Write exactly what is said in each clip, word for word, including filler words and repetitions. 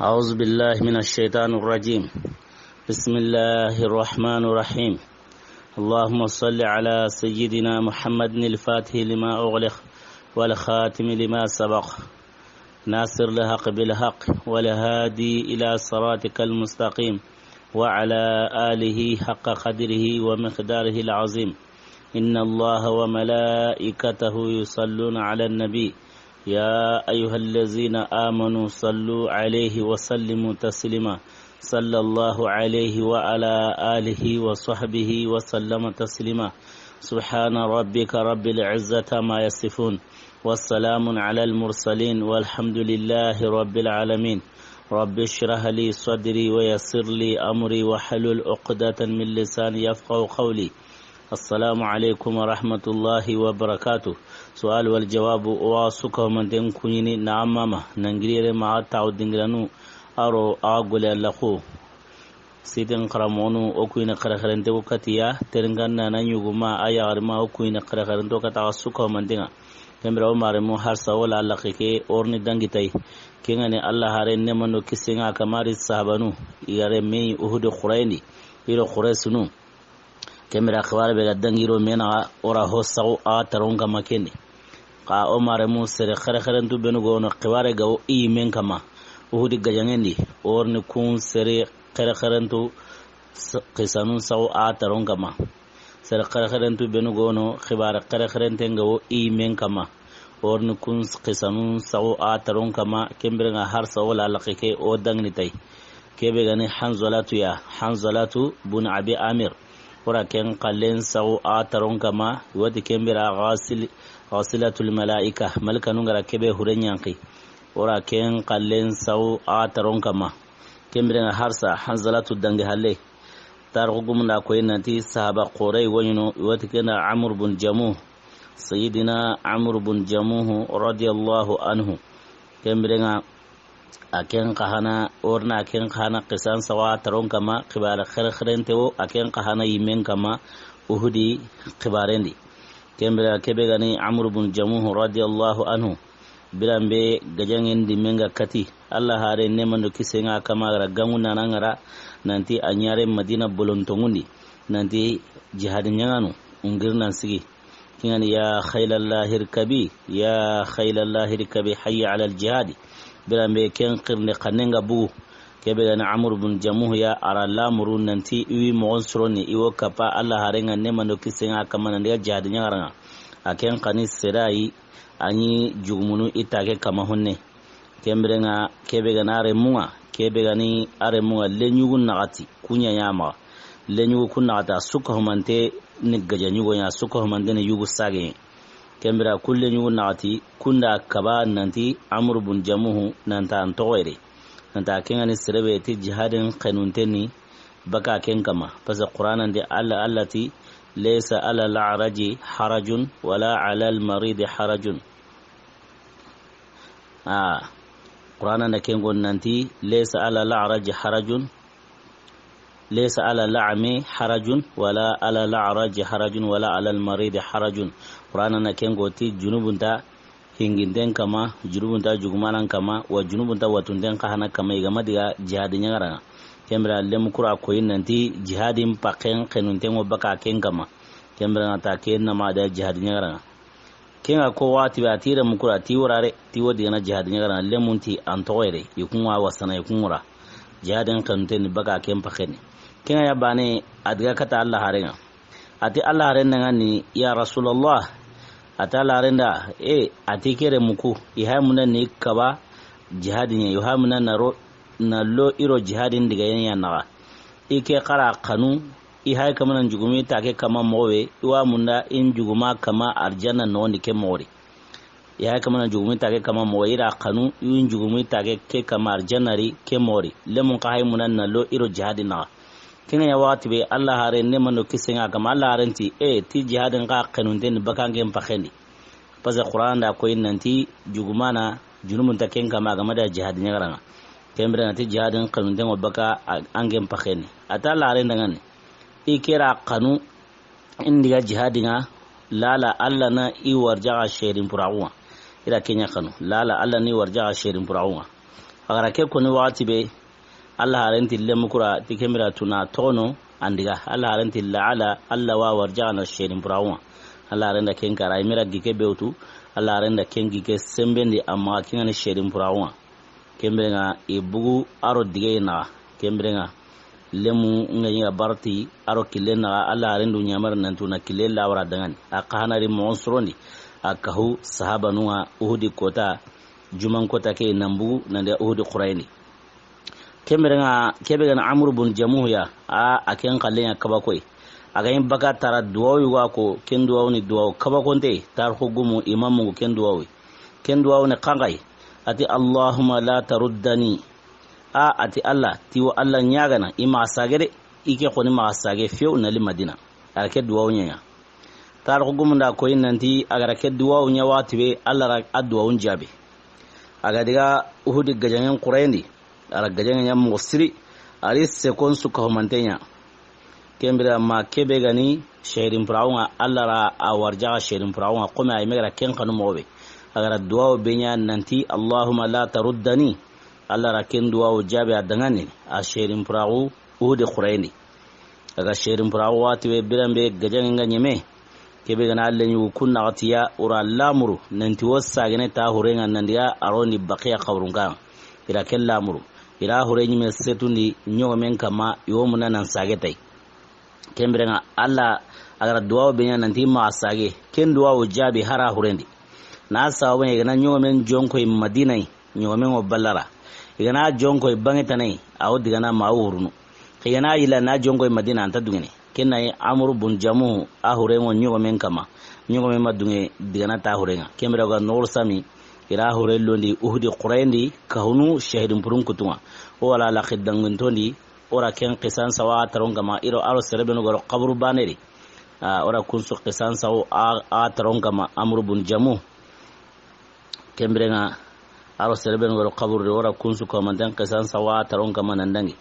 أعوذ بالله من الشيطان الرجيم. بسم الله الرحمن الرحيم. اللهم صل على سيدنا محمد الفاتح لما أغلق والخاتم لما سبق ناصر الحق بالحق والهادي إلى صراطك المستقيم وعلى آله حق قدره ومقداره العظيم. إن الله وملائكته يصلون على النبي يا أيها الذين آمنوا صلوا عليه وسلموا تسليما. صلى الله عليه وعلى آله وصحبه وسلم تسليما. سبحان ربك رب العزة عما يصفون. والسلام على المرسلين والحمد لله رب العالمين. رب اشرح لي صدري ويسر لي أمري واحلل عقدة من لساني يفقهوا قولي. Assalamu alaikum wa rahmatullahi wa barakatuh. Su'al wal jawabu, wa suka manten kunyini na amama nangirere ma ta dingiranu aro a gole Allah ko. Siten karamonu o kuyini xerexerente ko katiya teringan na na nyuguma a yagarima o kuyini xerexerente ko kata suka mantenga. Kembira o mare mu harsa wala Allah ke orni dangitai. Kengani Allah hare nemando kisenga kamari sahabanu igare mei Uhud Qurayni iro Quraysunu. Kembira xibaare be ga dangiro menaxa ora ho saxu a taron kama kendi. Xa o maremu sere xerexerentu benu gono xibaare ga wo i men kama. Uhudi gajangendi orni kun sere xerexerentu s-, xisanun saxu a taron kama. Sere xerexerentu benu gono xibaare xerexerenten ga wo i men kama. Orni kun xisanun saxu a taron kama kembirenga har saxu la laxi ke o dangini tay. Kebe gani Hanzalatu ya, Hanzalatu bun Abi Amir. Ora ken xallen saxu a taron kama, wati kembira ghasil-, ghasilatul malaika, malkanu ngara kebe hurenyanki. Ora ken xallen saxu a taron kama. Kembirenga harsa Hanzalatu dangi halle. Tarixu gumunda koyi nanti sahaba xorey woñino, wati kena Amr bun Jamuh. Sayidina Amr bun Jamuh radiyallahu anhu. Kembirenga a ken xahana, orna a ken xahana xisan sawa taron kama, xibare xerexerente wo, a ken xahana yimen kama, Uhudi xibarendi. Kembira kebe gani Amr bun Jamuh radiyallahu anhu. Biranbe gajangen di menga kati. Allah hare nemando kisenga kama gara gangu nanangara nanti a ñare Madina bolontongundi. Nanti jihadi ñanganu ungir nan sigi. Kingani ya khaylallahi irkabi, ya khaylallahi irkabi, hayya alal jihadi. Biranbe ken xirnde xannenga bugu. Kebe gani Amr bun Jamuh ya ara lamuru nanti iwi mogon suroni iwo kapa Allah harenga nemando kisenga kama nandiga jihadi ñagaranga. A ken xani serayi. Ani jugumunu i tage kama honne. Kembirenga kebe gana aremunga, kebe gani aremunga lenyugu naxati kunya ñamaxa. Lenyugu kun naxati a suka humante ni gaja ñugo ña, suka humante ni yugu sage. Kembira kun lenyugu naxati kunda kaba nanti Amr bun Jamuhu nanta an toxoyre. Nanta kengani serebe ti jihadin xenunte ni baka ken kama. Parce que Qur'an andi Allah, Allah ti, "Laysa ala al-a'raji harajun wala ala al-maridi harajun." Ah, Qur'an anda ken gon nanti, "Laysa ala al-a'raji harajun, laysa ala al-a'mi harajun wala ala al-a'raji harajun wala ala al-maridi harajun." Qur'an anda ken go ti junubunta hinginten kama, junubunta jugumanan kama, wa junubunta watunten kahana kama, igama diga jihadi ñagaranga. Kembira lemu kura koyi nanti jihadin pakken xenunten ŋo baka ken kama. Kembira na ta ken nama da jihadi ñagaranga. Kenga ko wati ba tire mukura ti worare ti wodi gana jihadi ñagaranga lemunti an toxoyre. Ikunga wasana ikungura. Jihadin xenunten ni baka ken pakkeni. Kenga ya bane adiga kata Allah harenga. Ati Allah haren da ngani, "Ya Rasulallah." Ati Allah haren da, e, ati kere muku, i hay munda ni kaba jihadi ña, i hay munda na ro, na lo iro jihadi ndiga yen ya naxa. I ke xara xanu, i hay kamana njugumi ta ke kama moxo be, i wa munda in juguma kama arjanna noxondi ke moxori. Ya kamana jugumi tage kama mo ira xanu, yun jugumi tage ke kama arjanna ri ke mori. Lemun ka hay munan na lo iro jihadi na. Kina ya waxati be Allah hare ne mando kisenga kama Allah haren ti, e, ti jihadin ka xenunten bakangen pakendi. Parce que Qur'an da koyi nanti jugumana junubun ta ken kama gama da jihadi ñagaranga. Kembere nanti jihadin xenunten ŋo baka a-, angen pakendi. Ata Allah haren dangani. I kera xanu, indiga jihadinga, lala Allah na i warjaga sherin puraxunga. Ira kenya xanu, lala Allah ni warjaga sherin puraxunga. A ga ra ke koni waxati be, Alla haren ti lemu kura ti ken bire tu na toxo no an diga. Alla haren ti la'ala, Alla wa warjaxana seedin puraxun ŋa. Alla haren da ken kara, i mera gi ke bewtu, Alla haren da ken gi ke senbendi, amma ken ga ni seedin puraxun ŋa. Ken bire ŋa i bugu a ro dige naxa. Ken bire ŋa lemu ŋa ɲi ga barti a ro kille naxa, Alla haren du ɲamari nan tu na kille lawara dangani. A xa hana ri moxon sorondi, a kahu sahabanun ŋa Uhudi kota, juman kota ke nan bugu nan daga Uhudi xurayini. Ken bire ŋa, ke be ga ni Amru bun Jamuh ya, a, a ken xalle ɲa kabakoy. A ga ɲi baka tara duwawu yogo a ko, ken duwawu ni duwawu kabakonte, tarixu gumu, i ma mungu ken duwawu. Ken duwawu ni xanxayi, a ti, "Allahumma la taruddani." A, a ti Alla, ti wo Alla ɲaagana, i maxa sage de, i ke xoni maxa sage few na li Madina. A ra ke duwawu ɲa ɲa. Tarixu gumun da koyi nanti a ga ra ke duwawu ɲa waxati be, Alla ra a duwawun jaabi. A ga diga Uhudi gajaŋen xurayindi, a ra gajaŋe ɲa moxo siri, a ri sekon su kahumanten ɲa. Ken bire ma ke be ga ni seedin puraxun ŋa, Alla ra a warjaxa seedin puraxun ŋa, xo me a yi me ga ra ken xanu moxo be. A ga ra duwawu be ɲa nanti, "Allahumma la taruddani." Alla ra ken duwawu jaabi a dangani, a seedin puraxu Uhudi xurayindi. A ga seedin puraxu waxati be, biran be gajaŋen ga ɲeme, ke be ga na leɲugu kun naxati ya, o ra lamuru nanti wo sagene ta huren ŋa nan diga a ro ni Baqiya xaburun kan. I ra ken lamuru, i ra hure ɲime setundi ɲogomen kanma, i wo munda nan sage tay. Ken bire ŋa Alla, a ga ra duwawu be ɲa nanti i maxa sage, ken duwawu jaabi hari a huren di. Na sababu ɲa i ga na ɲogomen jonkoy Madina yi, ɲogomen ŋo ballara. I ga na jonkoy baŋe tana yi, a wo digana ma a wo wurunu. I ga na yila na jonkoy Madina, a nta duŋene. Ken na yi Amru bun Jamuh, a huren ŋo ɲogomen kanma. Ɲogomen ma duŋe digana ta huren ŋa. Ken bire ga noxuru sami, i ra hure londi Uhudi xurayindi, kahunu seedin purun kutun ŋa. O wala laxi danguntondi, o ra ken xisan sawa a taron kanma, i ro a ro sere benu ga ro xaburu bane di. A, o ra kun su xisan sawa a, a taron kanma, Amru bun Jamuh. Ken bire ŋa a ro sere benu ga ro xaburu di, o ra kun su kahumanten xisan sawa a taron kanma nan dangi.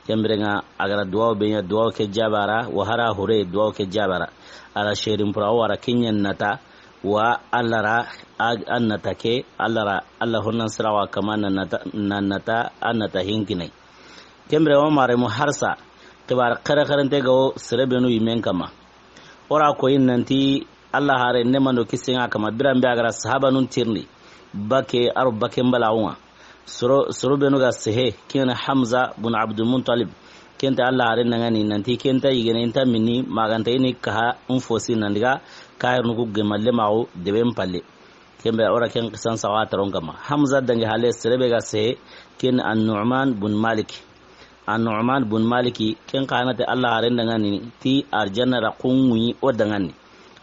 Ken bire ŋa a ga ra duwawu be ɲa, duwawu ke jaabi a ra, wa hari a hure duwawu ke jaabi a ra. A ra seedin puraxu, a ra ken ɲa nata, wa Alla ra a, a nata ke, Alla ra, Alla honnan sirawa kanma na nata, na nata, a nata hinkinay. Ken bire wo maremu harsa, xibaare xerexerente ga wo sere benu yimen kanma. O ra koyi nanti Alla hare ne mando kisen ŋa kanma, biran be a ga ra sahabanun tirindi, bake a ro bake mbalaxun ŋa. Soro, soro benu ga sehe, ken ni Hamza bun Abdul Muttalib. Ken ti Alla hare nangani nanti ken nta yigene, i nta minni, ma ga nta i ni kaha n fosi nan diga, kahirinu ku gemalle maxu deben palle. Ken be o ra ken xisan sawa taron kanma. Hamza dangi hale sere be ga sehe, ken An-Nu'man bun Malik. An-Nu'man bun Maliki, ken xa na ti Alla haren dangani ti arjanna ra xunŋuyi o dangani.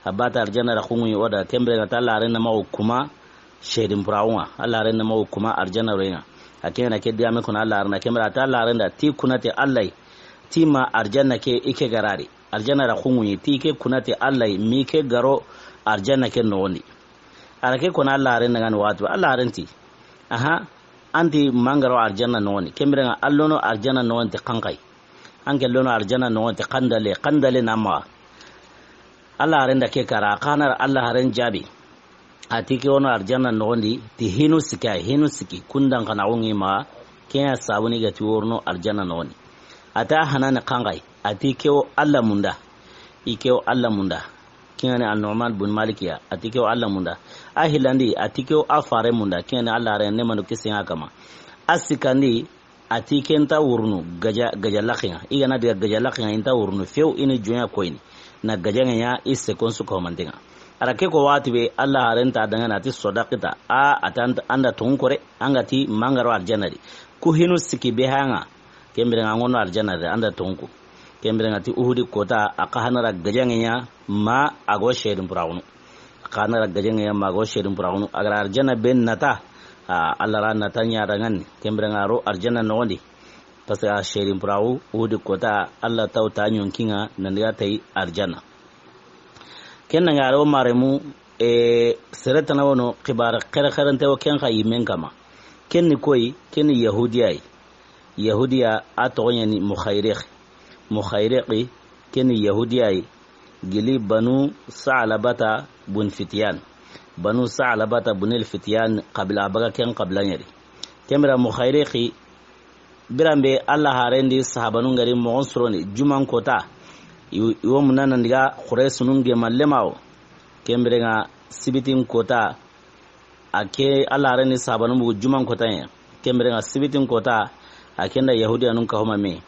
A ba ta arjanna ra xunŋuyi o da, ken bire ga ta Alla haren na ma o kuma seedin puraxun ŋa. Alla haren na ma o kuma arjanna ro ŋa. A ken na ke digame kono Alla haren da, ken bire ta Alla haren da ti kuna ti Alla yi, ti ma arjanna ke i ke garari. Arjanna ra xunŋuyi, ti ke kuna ti Alla yi, mi ke garo arjanna ke noxondi. A ra ke kono Alla haren dangani waxati, Alla haren ti, aha, an ti ma n garo arjanna noxondi. Ken bire ŋa a lono arjanna noxondi ti xanxayi. An ke lono arjanna noxondi ti xandale, xandale na maxa. Alla haren da ke kara, xa na ra Alla haren jaabi. A ti ke wono arjanna noxondi, ti hinu siki, a hinu siki, kundan xa na xunŋi maxa, ken ya sabuni ga ti worono arjanna noxondi. A ta hanani xanxayi, a ti ke wo Alla munda, i ke wo Alla munda. Ken ŋa ni An-Nu'man bun Maliki ya, a ti ke wo Alla munda. A hilandi, a ti ke wo a fare munda, ken ŋa ni Alla haren ne mando kisen ŋa kanma. A sikandi, a ti ke nta wurunu gaja, gaja laxen ŋa. I ga na diga gaja laxen ŋa, i nta wurunu few, i ni jonya koyini. Na gajaŋe ɲa, i sekon su kahumanten ŋa. A ra ke ko waxati be, Alla haren ta dangana ti sodaqta. A, a ta an da tonŋu kore, an ga ti ma n garo arjanna di. Ku hinu siki be ha ŋa, ken bire ŋa an gono arjanna di, an da tonŋu. Ken bire ŋa ti Uhudi kota, a xa hana ra gajaŋe ɲa, ma a go seedin puraxunu. A xa hana ra gajaŋe ɲa, ma a go seedin puraxunu. A ga ra arjanna be nata, a, Alla ra nata ɲa dangani. Ken bire ŋa a ro arjanna noxondi. Parce que a seedin puraxu, Uhudi kota, Alla taw ta ɲonki ŋa, nan diga tayi arjanna. Ken na ŋa a ro maremu, e, sere tana wono, xibaare xerexerente wo ken xa yimen kanma. Ken ni koyi, ken ni Yahudiya yi. Yahudiya a toxo ɲa ni Muxayriq. Muxayriqi, ken ni Yahudiya yi. Gili Banu Sa'labata bun Fitiyan. Banu Sa'labata bunil Fitiyan, xabila baga ken xabila ɲa di. Ken bire Muxayrixi, biran be Alla haaren di sahabanun ga ri moxon sorondi, juman kota, i, i wo munna nan diga Xuraysinun gema lemawo. Ken bire ŋa sibitin kota, a ke Alla haaren di sahabanun bugu juman kota ɲa. Ken bire ŋa sibitin kota, a ken da Yahudiyanun kahuma me.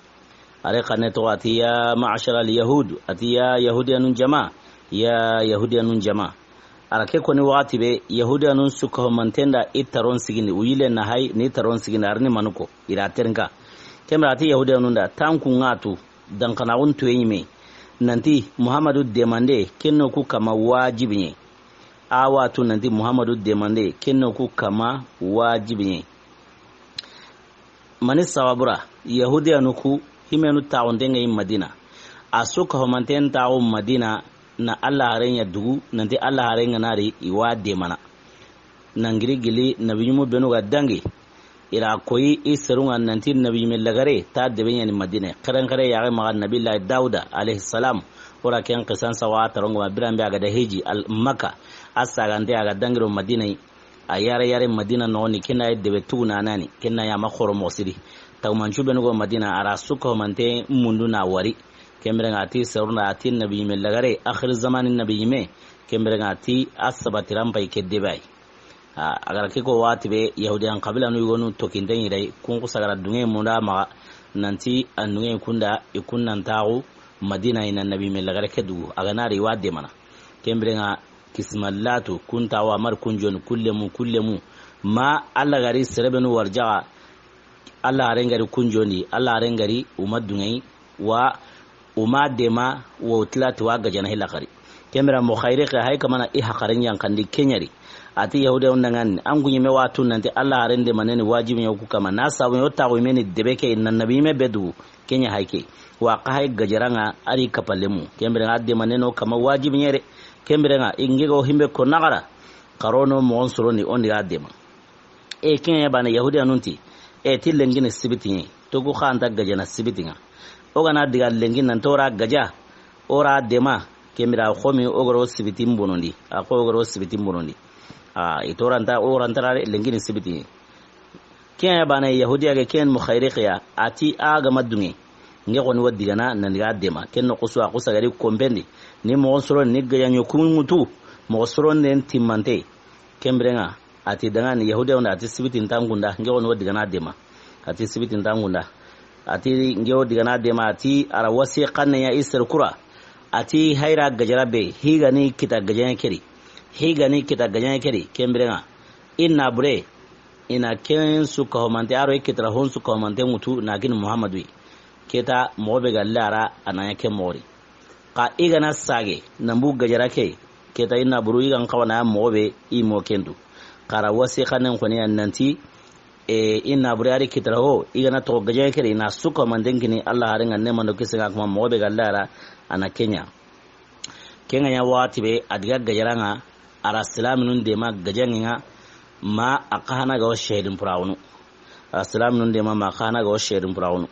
A ri xanne toxo a ti, "Ya ma'ashara al-yahud," a ti, "Ya Yahudiyanun jama, ya Yahudiyanun jama." A ra ke koni waxati be, Yahudiyanun su kahumanten da i taron sigindi, u yille na hay ni taron sigindi, a ri ni manuko, i ra terinka. Ken bire a ti Yahudiyanun da, "Tanku ŋa tu, dankanaxun tuye ɲi me, nanti Muhammadu demande, ken no ku kama wajibi ɲe." A wa tu nanti Muhammadu demande, ken no ku kama wajibi ɲe. Mani sababura, Yahudiyanu ku, himenu taxunten ŋa yi Madina. A su kahumanten taxu Madina, na Alla haaren ɲa dugu, nanti Alla haaren ga na ri, i wa demana. Nan giri gili, nabi ɲumu benu ga dangi, i ra koyi i serun ŋa nanti nabi ɲime lagare, ta debe ɲa ni Madina. Xeren xere yaxe maxa Nabillahi Dawuda, alayhi salam, o ra ken xisan sawa taron ŋa ma biran be a ga da hiji al Makka, a sagante a ga dangi ro Madina yi. A yare yare Madina noxon di, ken na ye debe tugunanani, ken na ya ma xoro moxo siri. Tagumancu benu go Madina, a ra su kahumante mundu na wari. Ken bire ŋa a ti serun da, a ti nabi ɲime lagare, akhir zamani nabi ɲime. Ken bire ŋa a ti a sabatiran pay ke debe ay. A, a ga ra ke ko waxati be, Yahudiyan xabilanu yogonu tokinten ɲi ray, kun xusa ga ra dunŋe munda maxa, nanti a dunŋe kun da, i kun nan taxu Madina, i na nabi ɲime lagare ke dugu, a ga na ri i wa demana. Ken bire ŋa Kismallatu, kunta wa mar kunjon kullemu, kullemu. Ma Alla ga ri serebenu warjaga, Alla haaren ga ri kunjondi, Alla haaren ga ri uma dunŋe yi, wa uma dema, wa utilati wa gajana hila xari. Ken bire Muxayrixi hay kamana i haxaren ɲa xandi ke ɲa ri. A ti Yahudiyanun da ŋa ni, an ku ɲime wa tu nanti Alla haaren demane ni wajibi ɲa ku kama. Na sabu ɲa o taxu ɲime ni debe ke, na nabi ɲime be dugu. Ken ɲa hay ke. Wa xa hay gajaran ŋa a ri kapalemu. Ken bire ŋa a demane no kama wajibi ɲe re. Ken bire ŋa i ŋe go himbe ko naxara. Xaro no moxon sorondi, o ndi ga dema. E ken ɲa bane Yahudiyanun ti, e ti lenki ni sibiti ɲe. To ku xa nta gajana sibiti ŋa. O ga na diga lenki nan to ra gaja, o ra dema. Ken bire a xomi o ga ro sibiti mbonondi. A xo o ga ro sibiti mbonondi. A, i to ra nta, o ra nta ra lenki ni sibiti ɲe. Ken ya bana Yahudiya ke, ken Muxayrixi ya, a ti a ga ma dunŋe. Nge xoni wa digana, nan diga dema. Ken no xusu a xusa gari kompendi. Ni moxo soro ni gajaɲo kuŋutu, moxo soro nden timmante. Ken bire ŋa, a ti dangani Yahudiya wonda, a ti sibitin tangunda, nge xoni wa digana dema. A ti sibitin tangunda. A ti nge wo digana dema, a ti a ra wasi xanne ya i sere kura. A ti hayra gajara be, higani kita gajaɲe keri. Higani kita gajaɲe keri, ken bire ŋa. Inna bure, i na ken su kahomante, a ro i kitara hon su kahomante ŋutu na gini Muhammadu yi. Keta moxo be ga lara, a na ɲa ken moxo ri. Xa i ga na sage, nan bu gajara ke, keta i na buru i ga n xawana ya moxo be i mo kentu. Xa ra wasi xannen xoni ya nanti, e, i na buru a ri kitara ho, i ga na toxo gajaɲe ke ri, i na su kahomanten kini, Alla haren ŋa ne mando kisi ŋa kuma moxo be ga lara, a na ke ɲa. Ken ŋa ɲa waxati be, a diga gajaran ŋa, a ra silaminun dema gajaŋen ŋa, ma a xa hana ga wo shehidin puraxunu. A ra silaminun dema ma a xa hana ga wo shehidin puraxunu.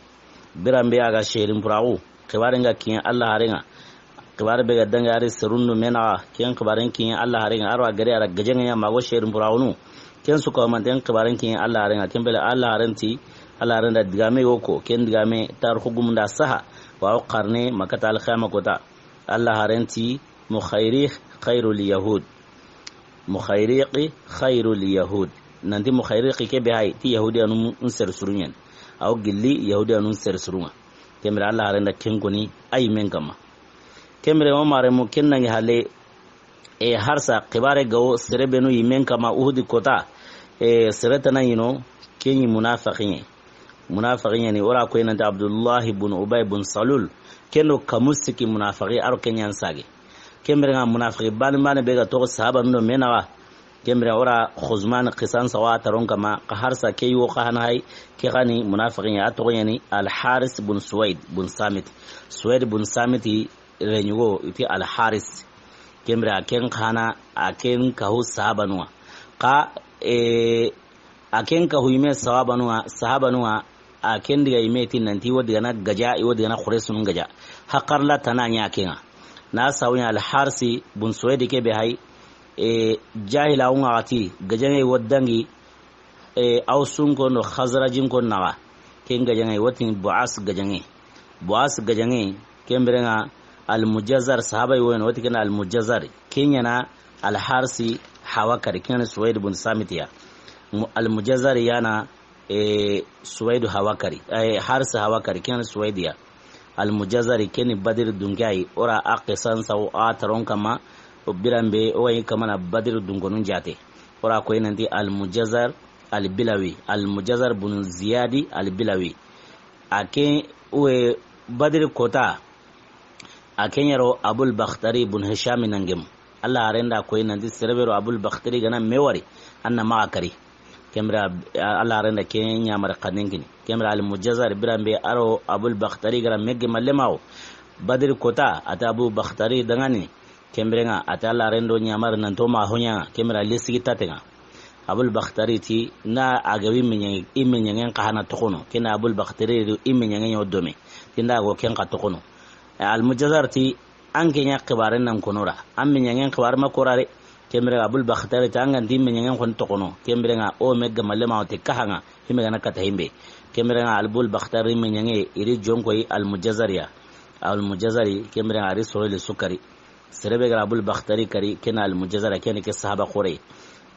Biran be a ga shehidin puraxu, xibaren ga kiɲe Alla haren ŋa. Xibare be ga dangi a ri serundu me naxa, ken xibaren kiɲe Alla haren ŋa, a ro a gari a ra gajaŋen ɲa ma a ga wo shehidin puraxunu. Ken su kahomanten xibaren kiɲe Alla haren ŋa, ken bele Alla haren ti, Alla haren da digame yo ko, ken digame tarixu gumunda saha, wa wo xarne ma kata alxiyama kota. Alla haren ti, Muxayriq xayrul yahud. Muxayriqi xayrul yahud. Nanti Muxayriqi ke be hay, ti Yahudiyanun sere suru ɲa ni. A wo gilli Yahudiyanun sere suru ŋa. Ken bire Alla haren da ken koni a yi men kama. Ken bire o mare mu ken nangi hale, e, harsa xibare ga wo sere benu yi men kama Uhudi kota, e, sere tana ɲi no, ken ɲi munafiqin ɲa. Munafiqin ɲa ni, o ra ko i nanti Abdullahi bun Ubay bun Salul. Ken do kamu siki munafiqi, a ro ken ɲa n sage. Ken bire ŋa munafiqi bani bani be ga toxo sahabanun do me naxa. Ken bire o ra Xuzman xisan sawa taron kama, xa harsa ke yo xa hana hay, ke xa ni munafiqin ɲa, a toxo ɲa ni Al Haris bun Suwaid bun Samit. Suwaid bun Samit reɲugo, i ti Al Haris. Ken bire a ken xa hana, a ken kahu sahabanun ŋa. Xa, e, a ken kahu i me sahabanun ŋa, sahabanun ŋa, a ken diga i me ti nanti i wo digana gaja, i wo digana Xuraysinun gaja. Haqarla tana ɲa ken ŋa. Na sawu ɲa Al Harsi bun Suwaidi ke be hay, e, jahila wun ŋa xati, gajaŋe wo dangi, e, Awsun ko no Xazrajin ko naxa. Ken gajaŋe, wotini Bu'as gajaŋe. Bu'as gajaŋe, ken biren ŋa Al-Mujazar, sahaba yi woyno, woti ken Al-Mujazar. Ken ɲa na Al-Harsi hawa kari, ken ɲa ni Suwaid bun Samit ya. Mu-, Al-Mujazar ya na, e, Suwaid hawa kari, e, Harsi hawa kari, ken ɲa ni Suwaid ya. Al-Mujazar ken ni Badiri dunke yi, o ra a xisan sawo a taron kama, o biran be, o yi kama na Badiri dunkonun jate. O ra ko yi nanti Al-Mujazar Al-Bilawi, Al-Mujazar bun Ziyadi Al-Bilawi. A ke, o ye Badiri kota, a ke ɲa ro Abul Bakhtari bun Hisham nangem. Alla haren da ko yi nanti sere be ro Abul Bakhtari ga na me wari, an na maxa kari. Ken biren ŋa, Alla haren da ke ɲamar xannen kini. Ken biren ŋa Al-Mujazar biran be a ro Abul Bakhtari ga ra me gemalle mawo. Badiri kota, a ti Abu Bakhtari dangani. Ken biren ŋa, a ti Alla haren do ɲamar nan to ma hoɲa, ken biren ŋa lisigi taten ŋa. Abul Bakhtari ti, na a ga wi meɲe-, i meɲeŋen xa hana toxono. Ken na Abul Bakhtari do i meɲeŋen ɲo dome. Ti n da go ken xa toxono. E, Al-Mujazar ti, an ke ɲa xibaren nan kono ra. An meɲeŋen xibar ma ko ra re. Ken biren ŋa Abul Bakhtari ti, an ga nti meɲeŋen xon toxono. Ken biren ŋa o me gemalle ma o te kaha ŋa. Hime ga na kata himbe. Ken biren ŋa Abul Bakhtari meɲeŋe, i ri jonko yi Al-Mujazar ya. Al-Mujazar, ken biren ŋa a ri soro le sukari. Sere be ga ra Abul Bakhtari kari, ken na Al-Mujazar, ken ni ke sahaba xore.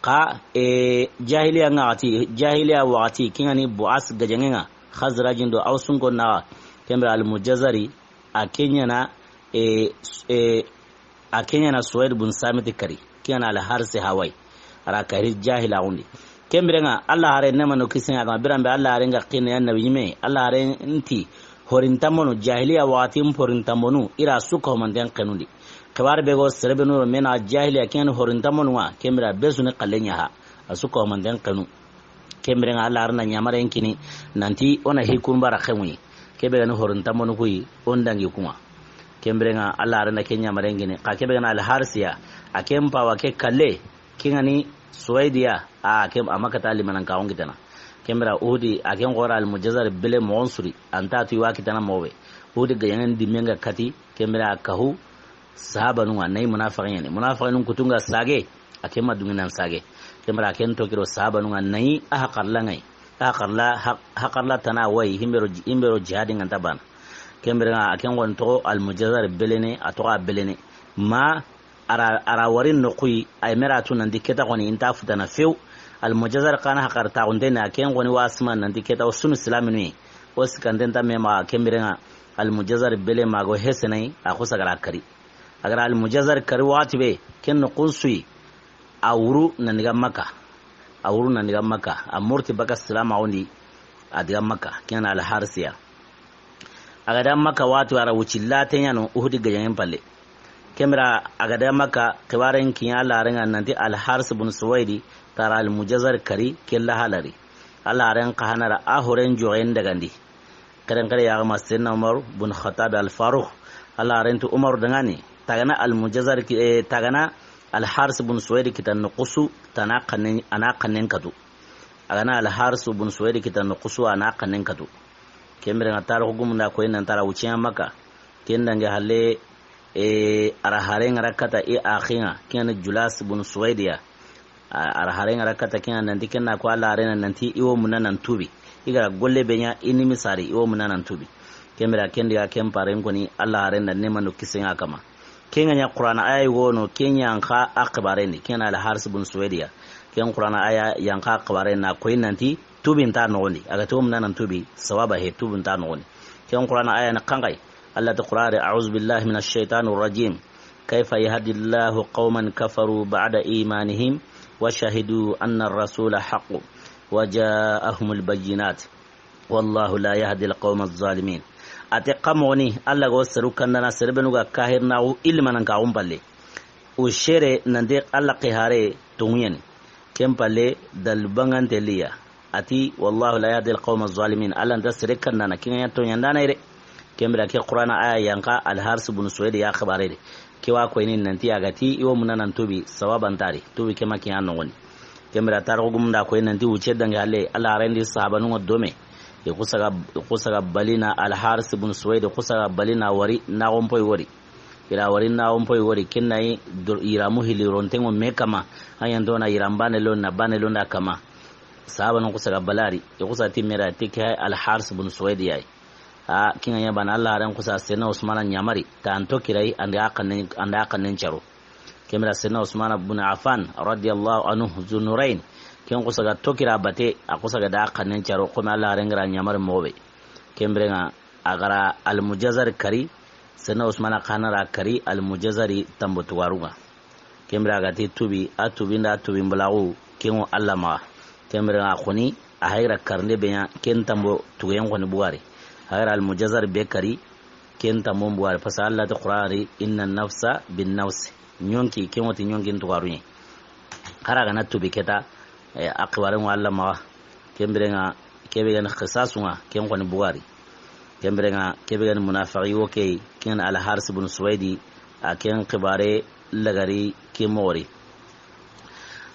Xa, e, jahiliya ŋa waxati, jahiliya waxati, ken ŋa ni Bu'as gajaŋe ŋa, Xazrajin do Awsun ko naxa, ken biren Al-Mujazari, a ke ɲa na, e, s-, e, a ke ɲa na Suwaid bun Samit kari, ken ɲa na Al-Harsi hawa yi. A ra kari jahila xundi. Ken biren ŋa, Alla haren ne mano kisen ŋa kama, biran be Alla haren ga xine ya nabi ɲime, Alla haren nti, horintamonu, jahiliya waxati n horintamonu, i ra su ko manten xenundi. Xibar be go sere be nu ro me na jahiliya ken horintamonu ŋa, ken biren be su ni xalle ɲa ha, a su ko manten xenu. Ken biren ŋa Alla haren na ɲamaren kini, nanti o na hikun bara xemuyi. Ke be ga ni horintamonu kuyi, o n dangi ku ŋa. Ken biren ŋa Alla haren na ke ɲamaren kini, xa ke be ga na Al-Harsi ya, a ken pawa ke kalle, ken ŋa ni Suwaid ya, a, ken, a ma kata limanan ka on kitana. Ken biren ŋa Uhudi, a ken xora Al-Mujazar bele moxon suri, an ta tu i wa kitana moxo be. Uhudi gajaŋen dimen ga kati, ken biren ŋa a kahu, sahabanu ŋa, na yi munafiqin ɲa ni. Munafiqinun kutun ga sage, a ken ma dungi nan sage. Ken biren ŋa a ken to kiro sahabanu ŋa, na yi a hakarla ŋa yi. A hakarla, ha-, hakarla tana wa yi, himbe ro ji-, himbe ro jihadi ŋa nta bana. Ken biren ŋa a ken xon toxo Al-Mujazar belene, a toxo a belene. Ma a ra, a ra wari noxu yi, a yi me ra tu nanti ke ta xoni, i nta futana few. Al-Mujazar xa na hakar ta xunte ni, a ken xoni wa sima nanti ke ta o sunu silaminu yi. O sikkanten ta me maxa ken biren ŋa, Al-Mujazar bele mago hesene yi, a xusa ga ra kari. A ga ra Al-Mujazar kari waxati be, ken noxun su yi, a wuru nan diga Makka. A wuru nan diga Makka. A murti baka silamaxun di, a diga Makka. Ken ɲa na Al-Harsi ya. A ga da Makka waxati, a ra wuci late ɲa no Uhudi gajaŋen palle. Ken biren ŋa a ga da Makka, xibaren kiɲa Alla haren ŋa nanti Al-Harsi bun Suwaidi, ta ra Al-Mujazar kari, ke la halari. Alla haren xa hana ra a horen joxen dagandi. Xeren xere ya ga ma Senna Umar bun Khattab Al-Faruq. Alla haren tu Umar dangani, ta ga na Al-Mujazar ki, e, ta ga na Al-Harsi bun Suwaidi kita noxu su, ta na xannen, a na xannen katu. A ga na Al-Harsi bun Suwaidi kita noxu su, a na xannen katu. Ken biren ŋa tarixu gumun da ko yi nan ta ra wuci ɲa Makka. Ken dangi halle, e, a ra haren ŋa ra kata i axin ŋa, ken ɲa ni Julas bun Suwaidi ya. A, a ra haren ŋa ra kata ken ŋa nanti ken na ko Alla haren na nanti i wo munna nan tubi. I ga ra golle be ɲa i ni misari, i wo munna nan tubi. Ken biren ŋa ken diga ken paren koni Alla haren da ne mano kisen ŋa kama. Ken ŋa ɲa Qur'ana aya yi wono, ken ɲa n xa a xibaren di, ken ɲa na Al-Harsi bun Suwaidi ya. Ken Qur'ana aya ya n xa a xibaren na ko yi nanti, tubi nta noxon di. A ga ti wo munna nan tubi, sawaba he tubi nta noxon di. Ken Qur'ana aya na xanxay. Alla ti Qur'an de, أعوذ بالله من الشيطان الرجيم. كيف يهدي الله قوما كفروا بعد إيمانهم وشهدوا أن الرسول حق وجاءهم البينات والله لا يهدي القوم الظالمين. A ti xa moxoni, Alla ga wo seru kandana, sere benu ga kahirnaxu ilimanan ka xun palle. O sere nan de Alla xihare tonŋu ɲa ni. Ken palle dalilu bangante liya. A ti, والله لا يهدي القوم الظالمين. Alla nta sere kandana, ken ŋa ɲa toɲandana yere. Ken biren ŋa ke Qur'ana aya ya n xa Al-Harsi bun Suwaidi ya xibare de. Ke wa ko yi ni nanti a ga ti i wo munna nan tubi, sawaba nta ri. Tubi ke ma kiɲa noxon di. Ken biren ŋa tarixu gumun da ko yi nanti wuce dangi halle, Alla haren di sahabanu ŋa dome. I xusa ga, i xusa ga balina Al-Harsi bun Suwaidi, i xusa ga balina wari, naxon poyi wori. I ra wari naxon poyi wori, ken na yi dor-, yiramu hili ronten ŋo me kama. A ɲa n to na yiran bane lo, na bane lo nda kama. Sahabanun xusa ga bala ri, i xusa ti me ra ti ke hay Al Haris bun Suwaidi ya yi. A, ken ŋa ɲa bana Alla haaren xusa Seydina Usmana ɲamari, ta an toki ra yi, an da a xannen, an da a xannen caro. Ken bire Seydina Usmana bun Affan, radiyallahu anhu, Zunurayn, ken xusa ga toki ra bate, a xusa ga da a xannen caro, xo me Alla haaren ga ra ɲamari moxo be. Ken bire ŋa, a ga ra Al Mujazari kari, Seydina Usmana xa na ra kari Al Mujazari tanbo tugaru ŋa. Ken bire a ga ti tuubi, a tuubi nda a tuubi mbalaxu, ken ŋo Alla maxa. Ken bire ŋa xoni, a hay ga ra karinde be ɲa, ken tanbo tugeyen xoni bugari. A hay ga ra Al Mujazari be kari, ken tanbo bugari. Parce que Alla ti Qur'an ri, inna nafsa bin nafsi. Ɲonki, ken ŋo ti ɲonkin tugaru ɲi. Xa ra ga na tuubi ke ta, eh, a xibaaren ŋo Alla maxa. Ken bire ŋa, ke be ga ni xisasu ŋa, ken xoni bugari. Ken bire ŋa, ke be ga ni munafiqi wo ke yi, ken Al Haris bun Suwaidi, a ken xibaare lagari ke moxo ri.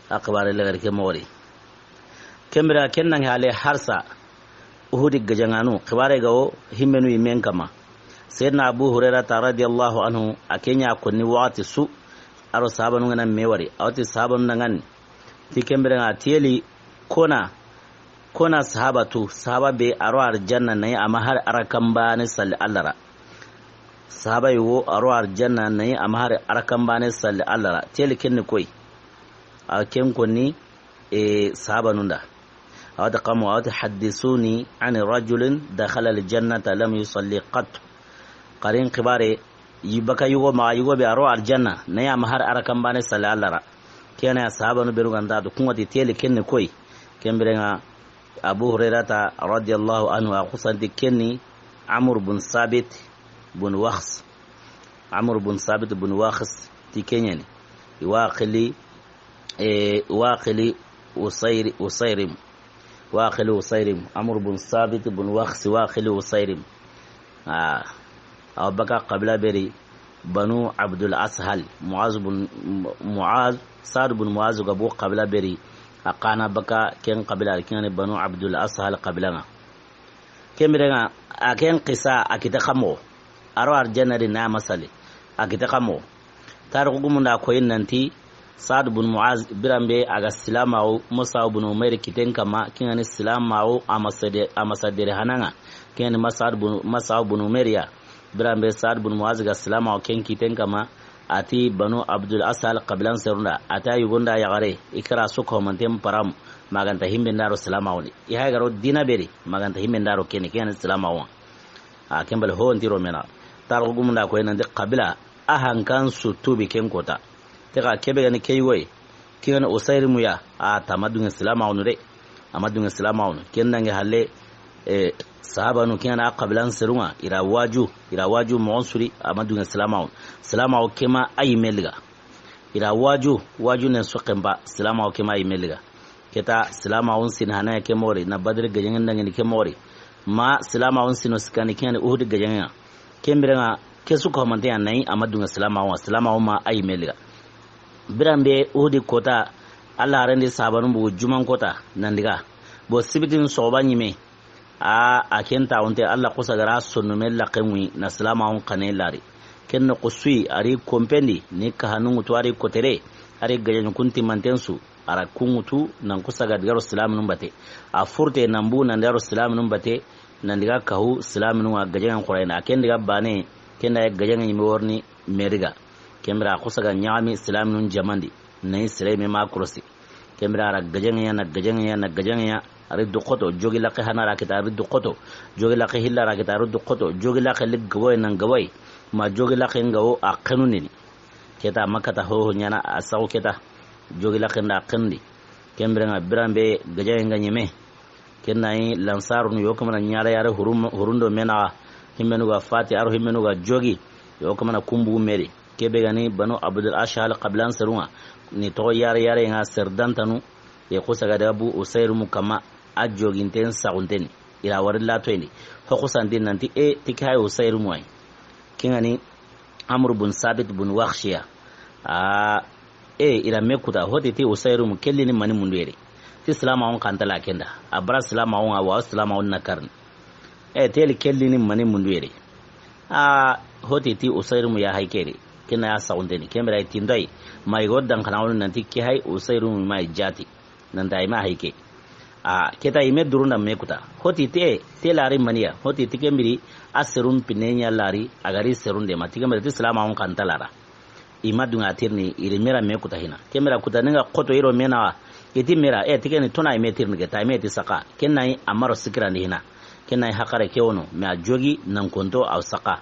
A xibaare lagari ke moxo ri. Ken bire ken na ŋa hale harsa, Uhudi gajaŋanu, xibaare ga wo himmenu yi men kama. Seydina Abu Hurairata radiyallahu anhu, a ken ɲa konni waxati su, a ro sahabanu ŋa na me wari, a wa ti sahabanu na ŋa ni. Ti ken bire ŋa tiyeli kona, kona sahaba tu, sahaba be a ro arjanna na yi a ma hari arakan baane salli Alla ra. Sahaba yi wo a ro arjanna na yi a ma hari arakan baane salli Alla ra. Tiyeli ken ni koyi. A ken konni, e, sahabanun da. A wa ti kamo, a wa ti haddisuni ani rajulin dakhala aljannata lam yusalli qat. Xarin xibaare, yi baka yugo ma, yugo be a ro arjanna, na yi a ma hari arakan baane salli Alla ra. Ken ya sahabanu beru ga nta do, ku ŋa ti tiyeli ken ni koyi. Ken bire ŋa Abu Hurairata radiyallahu anhu a xusa ti ken ni Amr bun Sabit bun Waxs. Amr bun Sabit bun Waxs ti ken ɲa ni. I wa xili, e, i wa xili Usayri-, Usayrim. Wa xili Usayrim. Amr bun Sabit bun Waxs wa xili Usayrim. A, a wa baka xabila be ri Banu Abdul Ashal. Muaz bun, Muaz, Saad bun Muaz ga bo xabila be ri. A xa na baka ken xabila, ken ŋa ni Banu Abdul Ashal xabila ŋa. Ken bire ŋa, a ken xisa, a kita xa moxo. A ro arjanna di na ma salli. A kita xa moxo. Tarixu gumun da a koyi nanti, Saad bun Muaz, biran be a ga silamaxu, Mus'ab bun Umair kiten kama, ken ŋa ni silamaxu, a ma sede-, a ma sadere hana ŋa. Ken ŋa ni Mus'ab bun, Mus'ab bun Umair ya. Biran be Saad bun Muaz ga silamaxu, ken kiten kama, a ti Banu Abdul Ashal xabilan serun da, a ta yugon da yaxare, i kara su ko manten param, ma ga nta himbe nda ro silamaxu ni. I hay ga ro dina be ri, ma ga nta himbe nda ro ken ni, ken ŋa ni silamaxu ŋa. A ken bale ho nti ro me na. Tarixu gumun da a koyi nanti xabila, a hankan su tuubi ken kota. Te xa ke be ga ni ke yi wo yi, ken ŋa ni Usayrimu ya, a ta ma duŋe silamaxu nu de. A ma duŋe silamaxu nu. Ken na ŋa hale, e, sahabanu ken ŋa na xabilan serun ŋa, i ra waju, i ra waju moxon su ri, a ma duŋe silamaxu nu. Silamaxu ke ma a yi me liga. I ra waju, waju nen soxen ba, silamaxu ke ma a yi me liga. Ke ta silamaxun sin hana ya ke moxo ri, na Badri gajaŋen da ŋa ni ke moxo ri. Ma silamaxun sino sikandi ken ŋa ni Uhudi gajaŋen ŋa. Ken bire ŋa, ke su ko manten ya na yi, a ma duŋe silamaxu ŋa, silamaxu ma a yi me liga. Biran be Uhudi kota, Alla haaren di sahabanun bugu juman kota, nan diga. Bo sibitin soxoba ɲi me, a, a ken ta wonte Alla xusa ga ra sonnu me laxe ŋuyi, na silamaxun xane lari. Ken noxo su yi, a ri konpen di, ni kahanu ŋutu a ri kotere, a ri gajaŋu kun timanten su, a ra ku ŋutu, nan xusa ga diga ro silaminun bate. A furte nan bu nan diga ro silaminun bate, nan diga kahu silaminun ŋa gajaŋen xurayini. A ken diga baane, ken da gajaŋen ɲi me worini me diga. Ken bire a xusa ga ɲaxami silaminun jaman di, na yi sire me ma korosi. Ken bire a ra gajaŋe ya, na gajaŋe ya, na gajaŋe ya, a ri du xoto, jogi laxe hana ra kita, a ri du xoto, jogi laxe hilla ra kita, a ri du xoto, jogi laxe li gaboye nan gaboye, ma jogi laxe ŋa wo a xenundini. Ke ta Makkata ho ho ɲaana a saxu ke ta, jogi laxe nda a xenundi. Ken bire ŋa biran be gajaŋe ŋa ɲeme. Ken na yi Lansarunu yo kamana ɲaara yaare hurum-, hurundo me naxa, himmenu ga fati, a ro himmenu ga jogi, yo kamana kun bugu me ri. Ke be ga ni Banu Abdul Ashhal xabilan serun ŋa, ni toxo yaare yaare ŋa sere dantanu, i xusa ga daga bu Usayrimu kama, a joginten saxunten ni. I ra wari latoyen di. Ho xusanti nanti, e, ti ke hay Usayrimu ay. Ken ŋa ni Amr bun Sabit bun Waxshi ya. A, e, i ra me kuta, ho ti ti Usayrimu ke li ni mani mundu yere. Ti silamaxun xa nta la ken da. A bara silamaxun ŋa wa, silamaxun na karini. E, teli ke li ni mani mundu yere. A, ho ti ti Usayrimu ya hay ke ri. Ken na ya saxunten ni. Ken bire ay ti ndo ay. Ma i go dan xana wonu nanti ke hay Usayrimu ma i jaati. Nan ta i ma hay ke. A ke ta i me durun da me kuta. Hoti te, te lari maniya. Hoti ti ke mbiri a serum pine ɲa lari, a gari serum de ma. Ti ke mbiri ti silamaxun xa nta lara. I ma dunga tirni, i ri mera me kuta hina. Ke mera kuta ni ŋa xoto i ro me naxa. I ti mera, e, ti ke ni tona i me tirni ke, ta i me ti saxa. Ke na i a ma ro sikirandi hina. Ke na i haxare ke wono, me a jogi nan konto a wa saxa.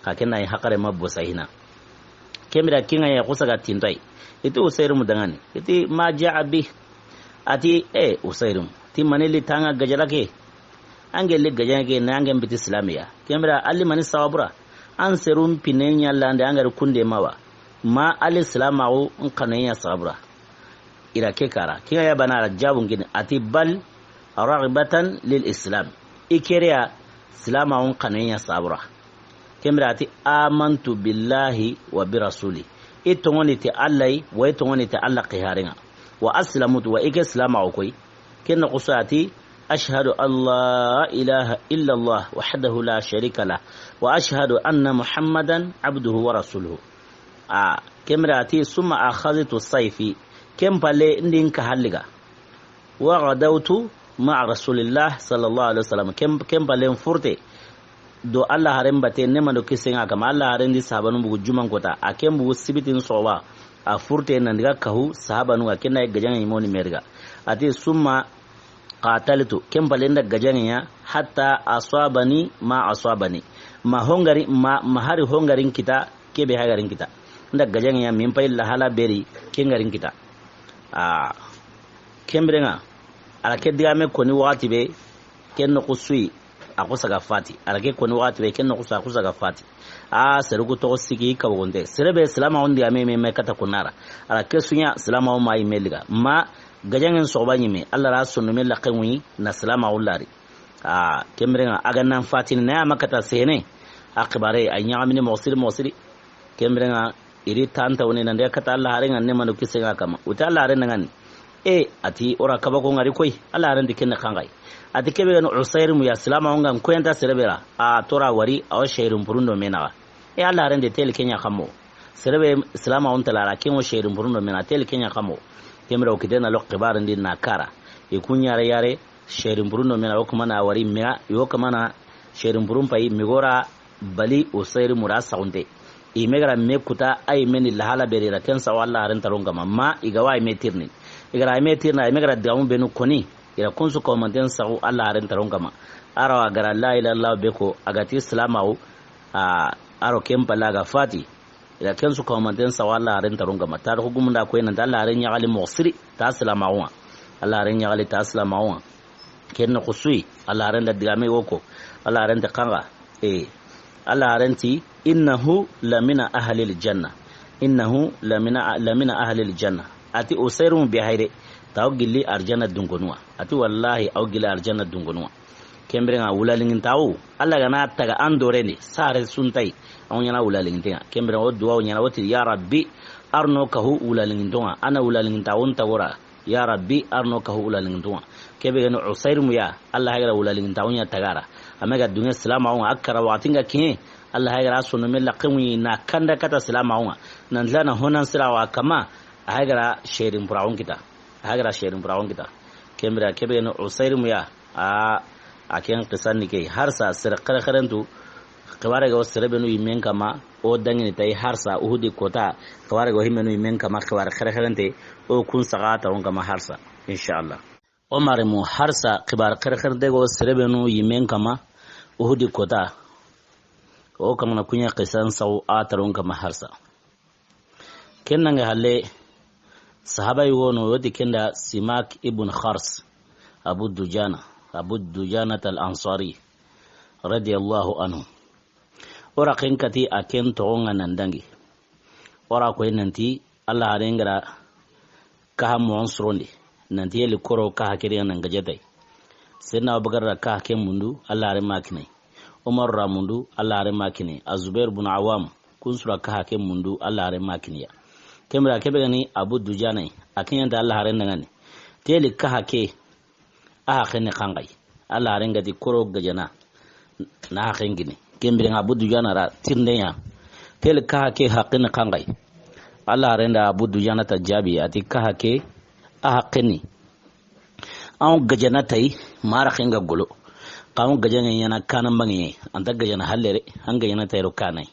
Xa ke na i haxare ma bosa hina. Ke mera ke ŋa ya xusa ga tinto a yi. I ti Usayrimu dangani. I ti ma jaa bi. A ti, e, Usayrimu. Ti mani li tanga gajara ke. An gelli gajaŋe ke na an gen biti silamiya. Ke mera ali mani sababura. An serum pine ɲa lande an gari kunde mawa. Ma ali silamaxu n xanoye ɲa sababura. I ra ke kara. Ke ŋa ya bana ra jabun kini. A ti bal raghbatan lil islam. I kereya silamaxu n xanoye ɲa sababura. Ke mera a ti amantu billahi wa bi rasuli. I tongoni ti Allah yi, wa i tongoni ti Allah xiharenŋa. Wa aslamutu wa i ke silamaxu koy. Ken na xusa a ti, ashhadu an la ilaha illa Allah wahdahu la sharika lah, wa ashhadu anna Muhammadan abduhu wa rasuluhu. A, ke mera a ti, summa akhadhtu sayfi, ken palle ndi n ka halliga. Wa ghadawtu ma'a rasulillah sallallahu alaihi wasallam, ken, ken palle n furte. Do Allah haren bate, nema do kisen ŋa kama, Allah haren di sahabanu bugu juman kota, a ken bugu sibitin soba, a furte nan diga kahu sahabanu ga, ken na gajaŋe ɲi moni meriga. A ti, summa qataltu, ken palle nda gajaŋe ɲa, hatta asabani ma asabani. Ma hongari, ma, ma hari hongarin kita, kebe hagarin kita. Nda gajaŋe ɲa, min pay lahala beri, ken garin kita. A, ken biren ŋa, a ra ke digame koni waxati be, ken noxu su yi, a xusa ga fati. A ra ke koni waxati be, ken noxu su a xusa ga fati. A, seru ku toxo siki kabogonte. Sere be silamaxun digame me, me kata kunara. A ra ke su ɲa silamaxu ma yi me liga. Ma gajaŋen soxoba ɲi me. Allah ra sonno me laxe ŋuyi na silamaxu lari. A, ken biren ŋa, a ga nan fatini na ya ma kata sene. A xibare, a ɲaxamini moxo siri, moxo siri. Ken biren ŋa, i ri tanta woni nan de kata Allah haren ŋa, nema do kisen ŋa kama. Wuti Allah haren ŋa ni. E, a ti o ra kabako ŋari koy. Allah haren di ken xanxay. A ti kebe gani Usayrimu ya silamaxu ŋa n koyanta sere be ra. A tora wari, a wa shehrin purundo me naxa. E, Allah haren de teli ken ɲa xamo. Sere be silamaxu nta lara, ken wa shehrin purundo me na teli ken ɲa xamo. Ken mera o kite na lo xibarin di na kara. I ku ɲare yare, shehrin purundo me na, o kuma na wari me na, i o kuma na shehrin purun pay, me gora bali Usayrimu ra saxunte. I me gara me kuta, a yi me ni lahala beri ra, ken saxu Allah haren taron kama. Ma, i ga wa yi me tirni. I gara yi me tirni, a yi me gara digamu benu koni. I ra kun su komanten saxu Allah haren taron kama. A ra wa gara la ilaha illallah be ko, a ga ti silamaxu, a, a ro ken palla ga fati. I ra ken su komanten saxu Allah haren taron kama. Tarixu gumunda koy nan ti Allah haren ɲaxali moxo siri, ta silamaxu ŋa. Allah haren ɲaxali ta silamaxu ŋa. Ken noxu su yi, Allah haren da digame wo ko. Allah haren ta xanxa. E, Allah haren ti, innahu lamina ahlil janna. Innahu lamina, lamina ahlil janna. A ti Usayrimu be hayre, ta o gilli arjanna dunkonuwa. A ti wallahi, a o gilli arjanna dunkonuwa. Ken biren ŋa wulalingintaxu, Allah ga na taga an dorendi, sare suntay, a ŋa ɲana wulalinginten ŋa. Ken biren ŋa o duwa o ɲana o ti, ya Rabbi, arno kahu wulalinginton ŋa, a na wulalingintaxun tagora. Ya Rabbi, arno kahu wulalinginton ŋa. Kebe gani Usayrimu ya, Allah hagara wulalingintaxun ɲa tagara. A me ga dunge silamaxu ŋa, a kara waxatin ga kiɲe, Allah hagara sonno me laxe ŋuyi na kanda kata silamaxu ŋa. Nan dila na honan sirawa kama, a hagara shehrin puraxun kita. A hagara shehrin puraxun kita. Ken bira kebe gani Usayrimu ya, A, a ken xisan ni ke, harsa sere xerexerentu, xibare ga o sere benu yimen kama, o dangini tay harsa, Uhudi kota, xibare ga o himenu yimen kama, xibare xerexerente, o kun saxa taron kama harsa, inshallah. O maremu harsa, xibare xerexerente ga o sere benu yimen kama, Uhudi kota, o kamana kuɲa xisan saxu a taron kama harsa. Ken nange halle, sahaba yogo no, woti kenda Simak ibn Khars, Abu Dujana, Abu Dujana al Ansari, radiyallahu anhu. O ra ken kati a ken toxon ŋa nan dangi. O ra koy nanti, Allah haren gara kaha moxon sorondi. Nanti yeli koro kaha kedi ŋa nan gajatay. Senna Abubakar ra kaha ken mundu, Allah haren ma kinay. Umar ra mundu, Allah haren ma kini. A Zubair bun Awam, kun su ra kaha ke mundu, Allah haren ma kiniya. Ken bira kebe gani Abu Dujana, a kiɲanta Allah haren dangani. Teli kaha ke, a haxen ni xanxay. Allah haren gati koro gajana, na haxen kini. Ken bira Abu Dujana ra tirndeya. Teli kaha ke haxen ni xanxay. Allah haren da Abu Dujana ta jabi, ati kaha ke, a haxen ni. An gajana tayi, mara xenga golo. Xa an gajana ɲana kanan bange, an ta gajana hallere, an gajana tayiro kanai.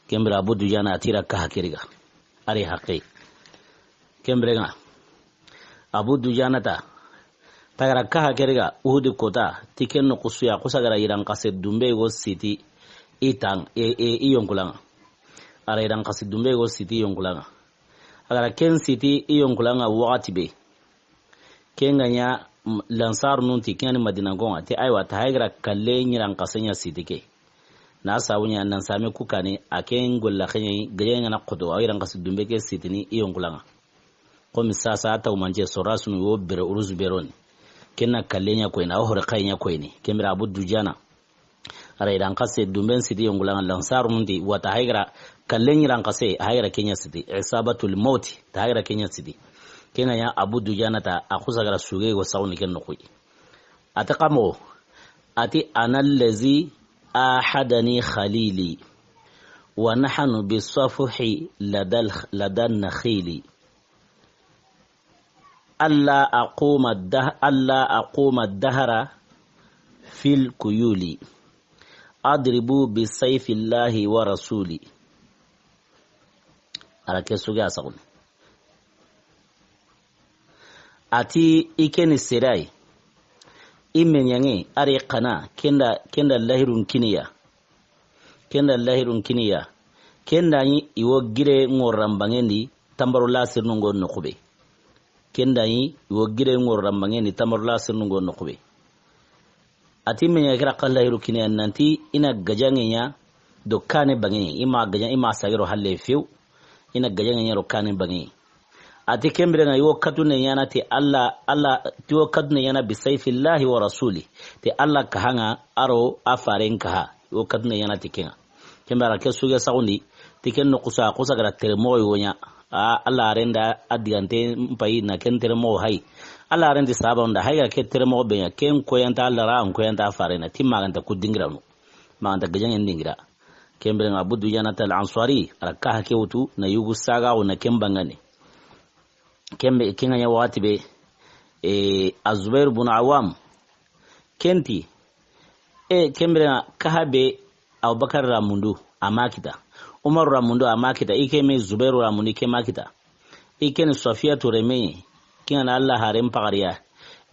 Ken bire Abu Dujana a ti ra kaha ke ri ga. Ari haqe. Ken bire nga. Abu Dujana ta. Tagara kaha ke ri ga, Uhudi kota, ti ken no kusuya, kusa gara yiran kase dumbe go siti, i tan, e, e, i yonkulanga. Ara yiran kase dumbe go siti i yonkulanga. Agara ken siti i yonkulanga wakati be. Ken ga ɲa, m-, Lansar nun ti, ken ni Madina gonga, ti aywa, ta haygara kalle ɲiran kase ɲa siti ke. Na sabu ɲa nan same ku kane, a ken golla xenye, gaje ngana koto, a yiran kase dumbe ke sitini i yonkulanga. Komi sasa taw manje sora sunu yo bere urus beroni. Ken na kalle ɲa koyni, a hore kay ɲa koyni. Ken bire Abu Dujana. Ara yiran kase dumben siti yonkulanga Lansar nun ti, wata haygara kalle ɲiran kase, haygara ken ɲa siti. Isabatul mauti, ta haygara ken ɲa siti. Ken ga ɲa Abu Dujana ta, a kusa gara suge go sawni ken no kuyi. A ti kamo, a ti, "Ana allazi ahadani khalili, wa nahnu bi safuhi ladal, ladan nakhili. Alla aquma dah-, alla aquma dahra fil kuyuli. Adribu bi sayfillahi wa rasuli." Ara ke suge a saxuni. A ti i ke ni serai. I me ɲange, ari xana, kenda, kenda lahirun kiniya. Kenda lahirun kiniya. Kenda ni i wo gire ŋoran bangendi, tambaro la sirnu ngo no kube. Kenda ni i wo gire ŋoran bangendi, tambaro la sirnu ngo no kube. A ti me ɲa kira xa lahiru kine nanti i na gajange ɲa do kane bange, i ma gajan-, i ma sagero halle few, i na gajange ɲa do kane bange. A ti ken bire nga i wo katune ɲana ti Alla, Alla, ti wo katune ɲana bi sayfillahi wa rasuli, ti Alla kahanga aro a faren kaha, i wo katune ɲana ti kenga. Ken bire ke suge saxundi, ti ken no kusa, kusa gara tere moxo yogo ɲa. A, Alla haren da a digante mpayi na ken tere moxo hay. Alla haren ti sahaba nda hay gara ke tere moxo be ɲa, ken koyanta Alla ra, an koyanta a faren na, ti maganta ku dingiranu. Maganta gajangen dingira. Ken bire nga Abu Dujana tal Ansari, ara kaha ke wutu, na yugu saga wo na ken bangane. Ken be, ken ga ɲa waxati be, e, Azubair bun Awam, kenti, e, ken bire nga kaha be, Abubakar ra mundu, a ma kita. Umar ra mundu, a ma kita. I ke me Zubairu ra mundu, i ke ma kita. I ke ni Safiyatu reme, ken ga na Alla haren pagariya.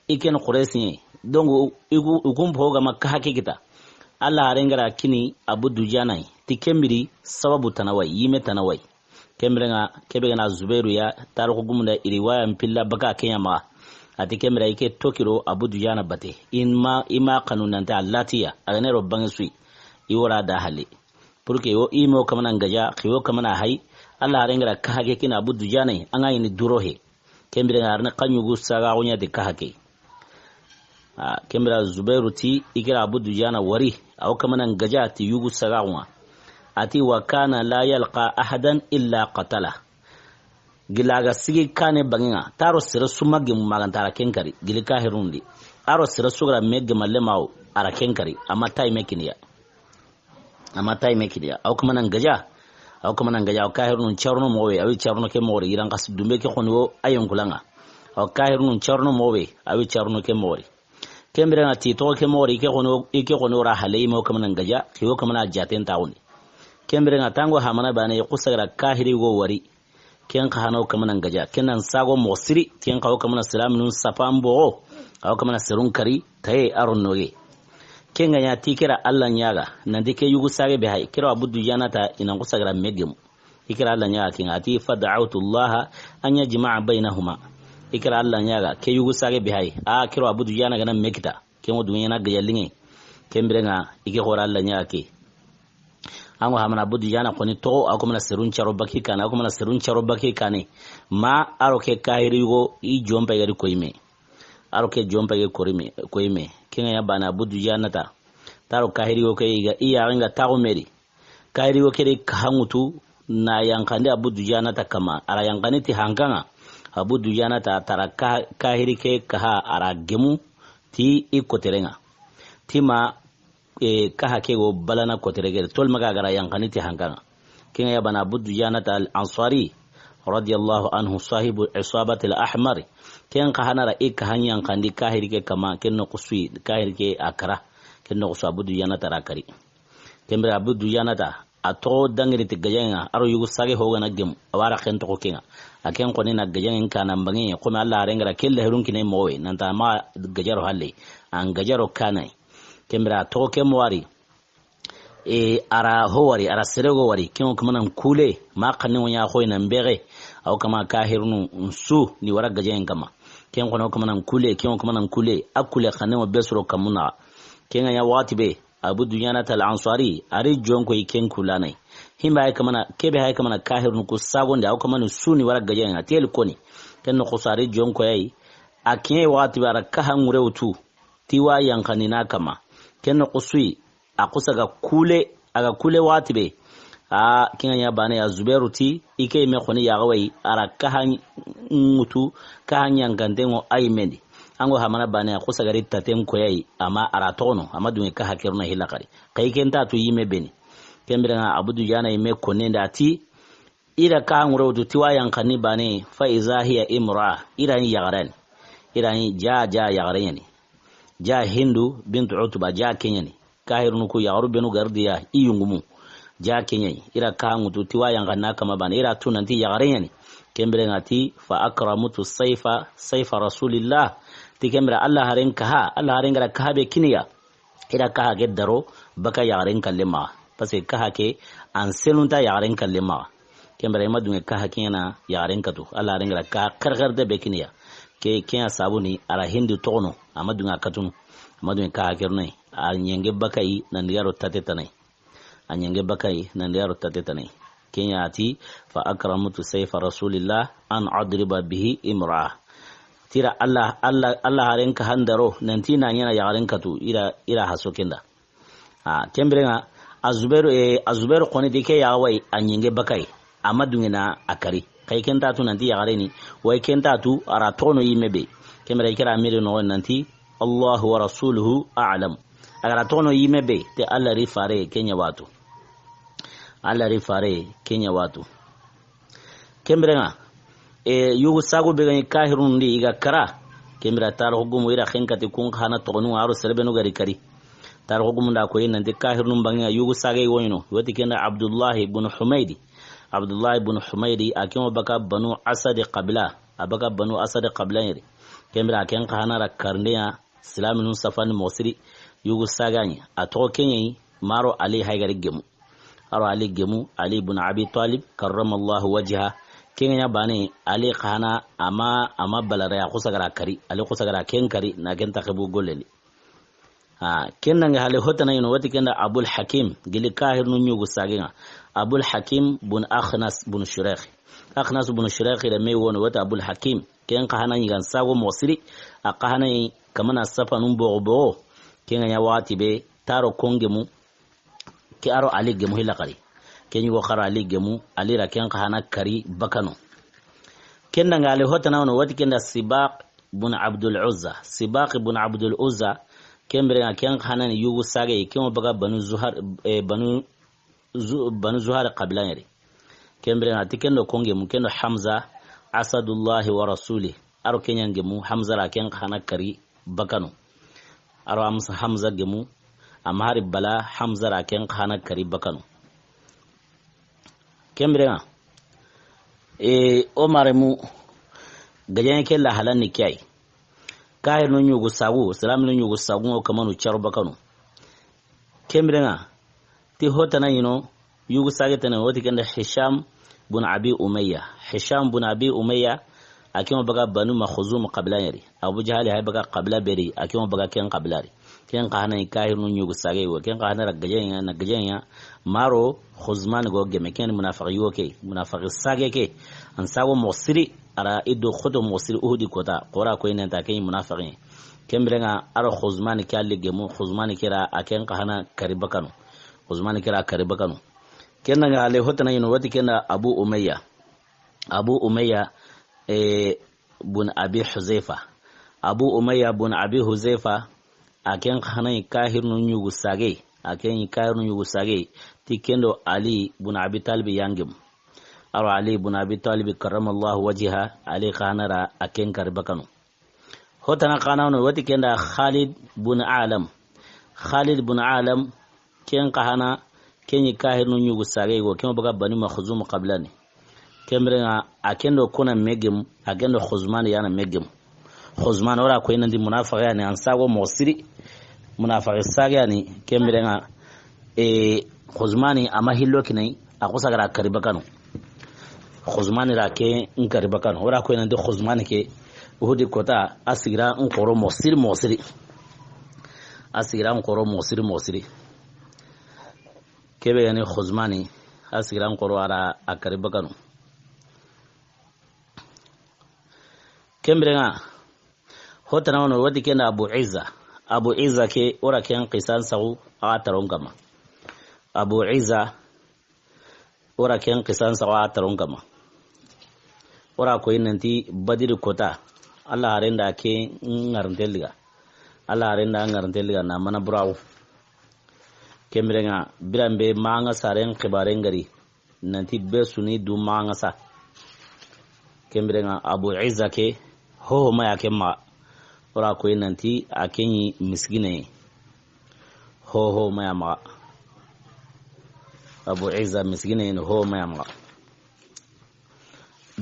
I ke ni Quraysi. Donc, i ku, i kun po ga ma kaha ke kita. Alla haren gara kini Abu Dujana yi. Ti ken bire sababu tana wa yi, yime tana wa yi. Ken bire nga, ke be ga na Zubairu ya, tarixu gumunda i riwaya mpilla baka ke ɲa maxa. A ti ken bire i ke tokiro Abu Dujana bate. I ma, i ma xanu nanta a latiya, a ga ne ro bange sui. I wara da hali. Pour que yo i mo kamana ngaja, ki yo kamana hay, Alla haren gara kaha ke kini Abu Dujana yi, an ga yi ni duro he. Ken bire nga arne xa yugu saga wo ɲa ti kaha ke. A, ken bire Zubairu ti, i kira Abu Dujana wari, a wo kamana ngaja ti yugu saga wo ŋa. A ti, "Wa kana la yalqa ahadan illa qatala." Gila ga sigi kane bange nga, taro sere suma gemu maganta ara ken kari, gili kahirun di. Aro sere sugara me gemalle mawo, ara ken kari, a ma tay me kiniya. A ma tay me kiniya. A wo kamana ngaja. A wo kamana ngaja. A wo kahirunun carno moxo be. A wo carno ke moxo ri. Yiran xasi dumbe ke xoni wo a yonkulanga. A wo kahirunun carno moxo be. A wo carno ke moxo ri. Ken bire nga ti toxo ke moxo ri. I ke xoni wo, i ke xoni wo ra hale i ma wo kamana ngaja. Ki wo kamana jaten taxundi. Ken bire nga tango hamana bane i kusa gara kahiri go wari. Ken xa hana wo kamana ngaja. Ken nan sago moxo siri. Ken xa wo kamana silaminun sapan boxo. A wo kamana serun kari. Taye aro noge. Ken ga ɲa ti kira Alla ɲaga. Nanti ke yugu sage be hay. Kira Abu Dujana ta i nan kusa gara me gemu. I kira Alla ɲaga ken ŋa. A ti, "Fada'awtu Allaha an yajma'a baynahuma." I kira Alla ɲaga. Ke yugu sage be hay. A kira Abu Dujana ga na me kita. Ken wo dunya na gajalinge. Ken bire nga i ke xora Alla ɲaga ke. Ango hamana Abu Dujana xoni toxo, a wo kamana serun caro baki kane, a wo kamana serun caro baki kane. Ma aro ke kahiri yugo i jompa i gadi koyime. Aro ke jompa i gadi korime, koyime. Ken ga ɲa bana Abu Dujana ta. Taro kahiri yugo ke i ga, i ya nga taxu meri. Kahiri yugo ke de kaha ŋutu na yanqandi Abu Dujana ta kama. Ara yanqandi ti hankanga. Abu Dujana ta tara ka-, kahiri ke kaha ara gemu ti i koterenga. Ti ma e, kaha ke go balana kotere gere. Tol maga gara yanqandi ti hankanga. Ken ga ɲa bana Abu Dujana ta al Ansari. radiyallahu anhu, sahibu isabati al-ahmar. Ken xa hana ra i kaha ɲankandi kahiri ke kama, ken noxu su yi, kahiri ke a kara, ken noxu su Abu Dujanata ra kari. Ken bire Abu Dujanata, a toxo dangini ti gajaŋen ŋa, a ro yugu sage ho ga na gemu, a wa ra ken toxo ken ŋa. A ken xoni na gajaŋen kana mbangi, xo mi Alla haren ga ra ke laherun kini moxo we, nanta ma gajaro halle, an gajaro kanai. Ken bire a toxo ke moxo wari, e, a ra ho wari, a ra serego wari, ken ŋo kamanan kule, ma xanne ŋo ɲa xoyi nan bexe, a wo kama kahirunu nsu ni wara gajaŋen kama. Ken xono kamanan kule, ken ŋo kamanan kule, a kule xanne ŋo be suro kamuna. Ken ŋa ɲa waxati be, Abu Dujanata al-Ansari, a ri jonko yi ken kulanai. Himbe hay kamana, kebe hay kamana kahirunu ku sagonde, a wo kamanu su ni wara gajaŋen ŋa, teli koni. Ken noxu su a ri jonko yayi, a kiɲe waxati be a ra kaha ŋure wutu, ti wa yanxanina kama. Ken noxu su yi, a xusa ga kule, a ga kule waxati be. A, ken ŋa ɲa bane ya Zubairu ti, i ke me xoni ya gawayi, a ra kaha ŋutu, kaha ɲankanten ŋo a yi mendi. An go hamana bane ya xusa ga ri taten koyayi, ama a ra toxono, ama dunge kaha keruna hilla xari. Xa i ken ta tu yi me beni. Ken bire ŋa Abu Dujana yi me konnen da ti, i ra kaha ŋure wutu ti wa yanxanni bane, fa iza hiya imra, i ra ni yaxarani. I ra ni ja, ja yaxare ɲani. Ja Hindu bintu Utba, ja ke ɲani. Kahirunu ku yaxaru benu gardiya i yungumu. Ja ke ɲani. I ra kaha ŋutu ti wa yanxanna kama bane. I ra tu nanti yaxare ɲani. Ken bire ŋa ti, fa akramtu saifa, saifa Rasulillah. Ti ken bire Alla haren kaha, Alla haren ga ra kaha be kiniya. I ra kaha ke daro baka yaxaren kalle maxa. Parce que kaha ke an senunta yaxaren kalle maxa. Ken bire i ma dunge kaha ke ɲana yaxaren katu. Alla haren ga ra kaha xerxerde be kiniya. Ke, ke ɲa sabuni a ra Hindu toxono. A ma dunge a katunu. A ma dunge kaha kerunai. A ɲenge baka yi nan diga ro tate tanai. A ɲenge baka yi nan diga ro tate tanai. Ken ɲa ti, fa akramtu saifa Rasulillah an adriba bihi imra. Ti ra Alla, Alla, Alla haren kahan daro, nanti na ɲana yaxaren katu, i ra, i ra haso ken da. A, ken bire ŋa, a Zubairu, e, a Zubairu xoni ti ke ya wayi, a ɲenge baka yi, a ma dunge na a kari. Xa i ken ta tu nanti yaxareni, wa i ken ta tu a ra toxono yi me be. Ken bire i ke ra miri noxo nanti, Allahu wa rasuluhu a'lam. A ga ra toxono yi me be, te Alla ri fare ke ɲa watu. Alla ri fare ke ɲa watu. Ken bire ŋa, e, yugu sagu be ga ni kahirunu ndi i ga kara. Ken bire tarixu gumu i ra ken kati kun xa na toxonu a ro sere benu ga ri kari. Tarixu gumu nda ko yi nanti kahirunu mbangi ŋa yugu sage wo ɲi no. Wati ken da Abdullahi bun Humaydi. Abdullahi bun Humaydi, a ken wo baka Banu Asadi qabila. A baka Banu Asadi qabila ɲeri. Ken bire a ken xa hana ra karinde ya, silaminu safani moxo siri, yugu sage ɲi. A toxo ken ɲa yi, ma ro Ali hay ga ri gemu. A ro Ali gemu, Ali ibn Abi Talib, karramallahu wajha. Ken ɲa bane, Ali xa hana a ma, a ma balare a xusa ga ra kari. Ali xusa ga ra ken kari, na ken taxe bu golleli. A, ken da ŋa hale hotana yi no wati ken da Abul Hakim, gili kahirunu ɲugu sage ŋa. Abul Hakim bun Akhnas bun Shuraikh. Akhnas bun Shuraikh da me wo no wati Abul Hakim. Ken xa hana ɲi ga n sago moxo siri, a xa hana yi kamana safanun boxo boxo. Ken ŋa ɲa waxati be, taro kon gemu, ke a ro Ali gemu hilla xari. Ken ɲi go xa ro Ali gemu, Ali ra ken xa hana kari bakano. Ken da ŋa hale hotana wo no wati ken da Sibaq bun Abdul Uzza. Sibaq bun Abdul Uzza, ken bire ŋa ken xa hana ni yugu sage, ken wo baga Banu Zuhar, e, Banu Zu-, Banu Zuhar qabila ɲeri. Ken bire ŋa ti ken do kon gemu, ken do Hamza, Asadullahi wa Rasuli. A ro ken ɲa gemu, Hamza ra ken xa hana kari bakano. A ro Hamza, Hamza gemu, a ma hari bala Hamza ra ken xa hana kari bakano. Ken bire ŋa, e, o maremu, gajaŋe ke la halan ni ke yi. Kahirunu ɲugu sagu, silaminu ɲugu sagu ŋo kamanu caro bakano. Ken bire ŋa, ti hotana yi no, yugu sage tana wati ken da Hisham bun Abi Umayya. Hisham bun Abi Umayya, a ken wo baga Banu Makhzum qabila ɲeri. Abu Jahali hay baga qabila beri, a ken wo baga ken qabila ri. Ken xa hana yi kahirunu ɲugu sage wo, ken xa hana ra gajaŋe ŋa, na gajaŋe ŋa, ma ro Khuzman go geme, ken munafaqi wo ke, munafaqi sage ke. An sago moxo siri, a ra i do xoto moxo siri Uhudi kota, xora ko inanta ken munafaqi. Ken bire ŋa a ro Khuzman ke Ali gemu, Khuzman ke ra a ken xa hana kari bakano. Khuzman ke ra kari bakano. Ken da ŋa hale hotana yi no wati ken da Abu Umayya. Abu Umayya, e, bun Abi Huzaifa. Abu Umayya bun Abi Huzaifa, a ken xa hana yi kahirunu ɲugu sage, a ken yi kahirunu ɲugu sage, ti ken do Ali bun Abi Talib ya gemu. a ro Ali bun Abi Talib karramallahu wajha, Ali xa na ra a ken kari bakanu. Ho tana xa na wono, wati ken da Khalid bun Alam. Khalid bun Alam, ken xa na, ken ɲi kahirinu ɲugu sage go, ken baga Bani Makhzum qabila ni. Ken biren ŋa, a ken do kuna megem, a ken do Khuzmani ya na megem. Khuzmani o ra ko i nan ti munafaqi ya ni, an sago moxo siri. Munafaqi sage ya ni, ken biren ŋa, e, Khuzmani a ma hillo kinai, a xusa ga ra kari bakanu. Khuzmani ra ke n kari bakanu. O ra ko i nan ti Khuzmani ke, Uhudi kota, a sigira n xoro moxo siri, moxo siri. A sigira n xoro moxo siri, moxo siri. Kebe ga ni Khuzmani, a sigira n xoro a ra a kari bakanu. Ken biren ŋa, ho tana wono, wati ken da Abu Izza. Abu Izza ke, o ra ken xisan saxu a taron kama. Abu Izza, o ra ken xisan saxu a taron kama. O ra ko i nan ti Badiri kota, Alla haren da ke ŋarante liga. Alla haren da ŋarante liga na mana buraxu. Ken biren ŋa, biran be maxa ŋa saren xibaren gari. Nan ti be su ni du maxa ŋa sa. Ken biren ŋa Abu Izza ke, hoho ma ya ke maxa. O ra ko i nan ti a ke ɲi miskine. Hoho ma ya maxa. Abu Izza miskine ni, hoho ma ya maxa.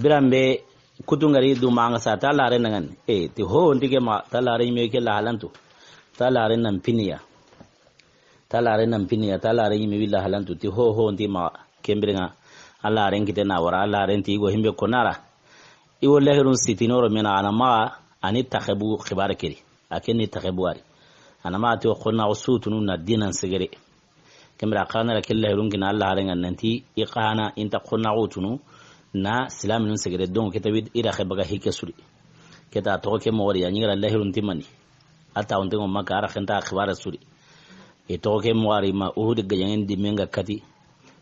Biran be kutu ŋari du maxa ŋa sa, ta lare na ŋan. E, ti hoho nti ke maxa, ta lare ɲi me ke la halantu. Ta lare nan piniya. Ta lare nan piniya, ta lare ɲi me willa halantu, ti hoho nti maxa. Ken biren ŋa, Alla haren kite na wara, Alla haren ti i go himbe konara. I wo lahirun sitini o ro me na, a na maxa, a ni taxebu xibare keri. A ken ni taxebu wari. A na maxa ti o xonnaxu sutunu na dinan segere. Ken bira xa na ra ke lahirun kina Alla haren ŋa nan ti i xa na i nta xonnaxu tunu na silaminun segere. Donc, ke ta wi i ra xe baga hike suri. Ke ta toxo ke moxo ri, a ɲi ga ra lahirun ti mani. A ta wonte ŋo Maka, a ra xe nta xibare suri. I toxo ke moxo ri ma Uhudi gajaŋen di me ŋa kati.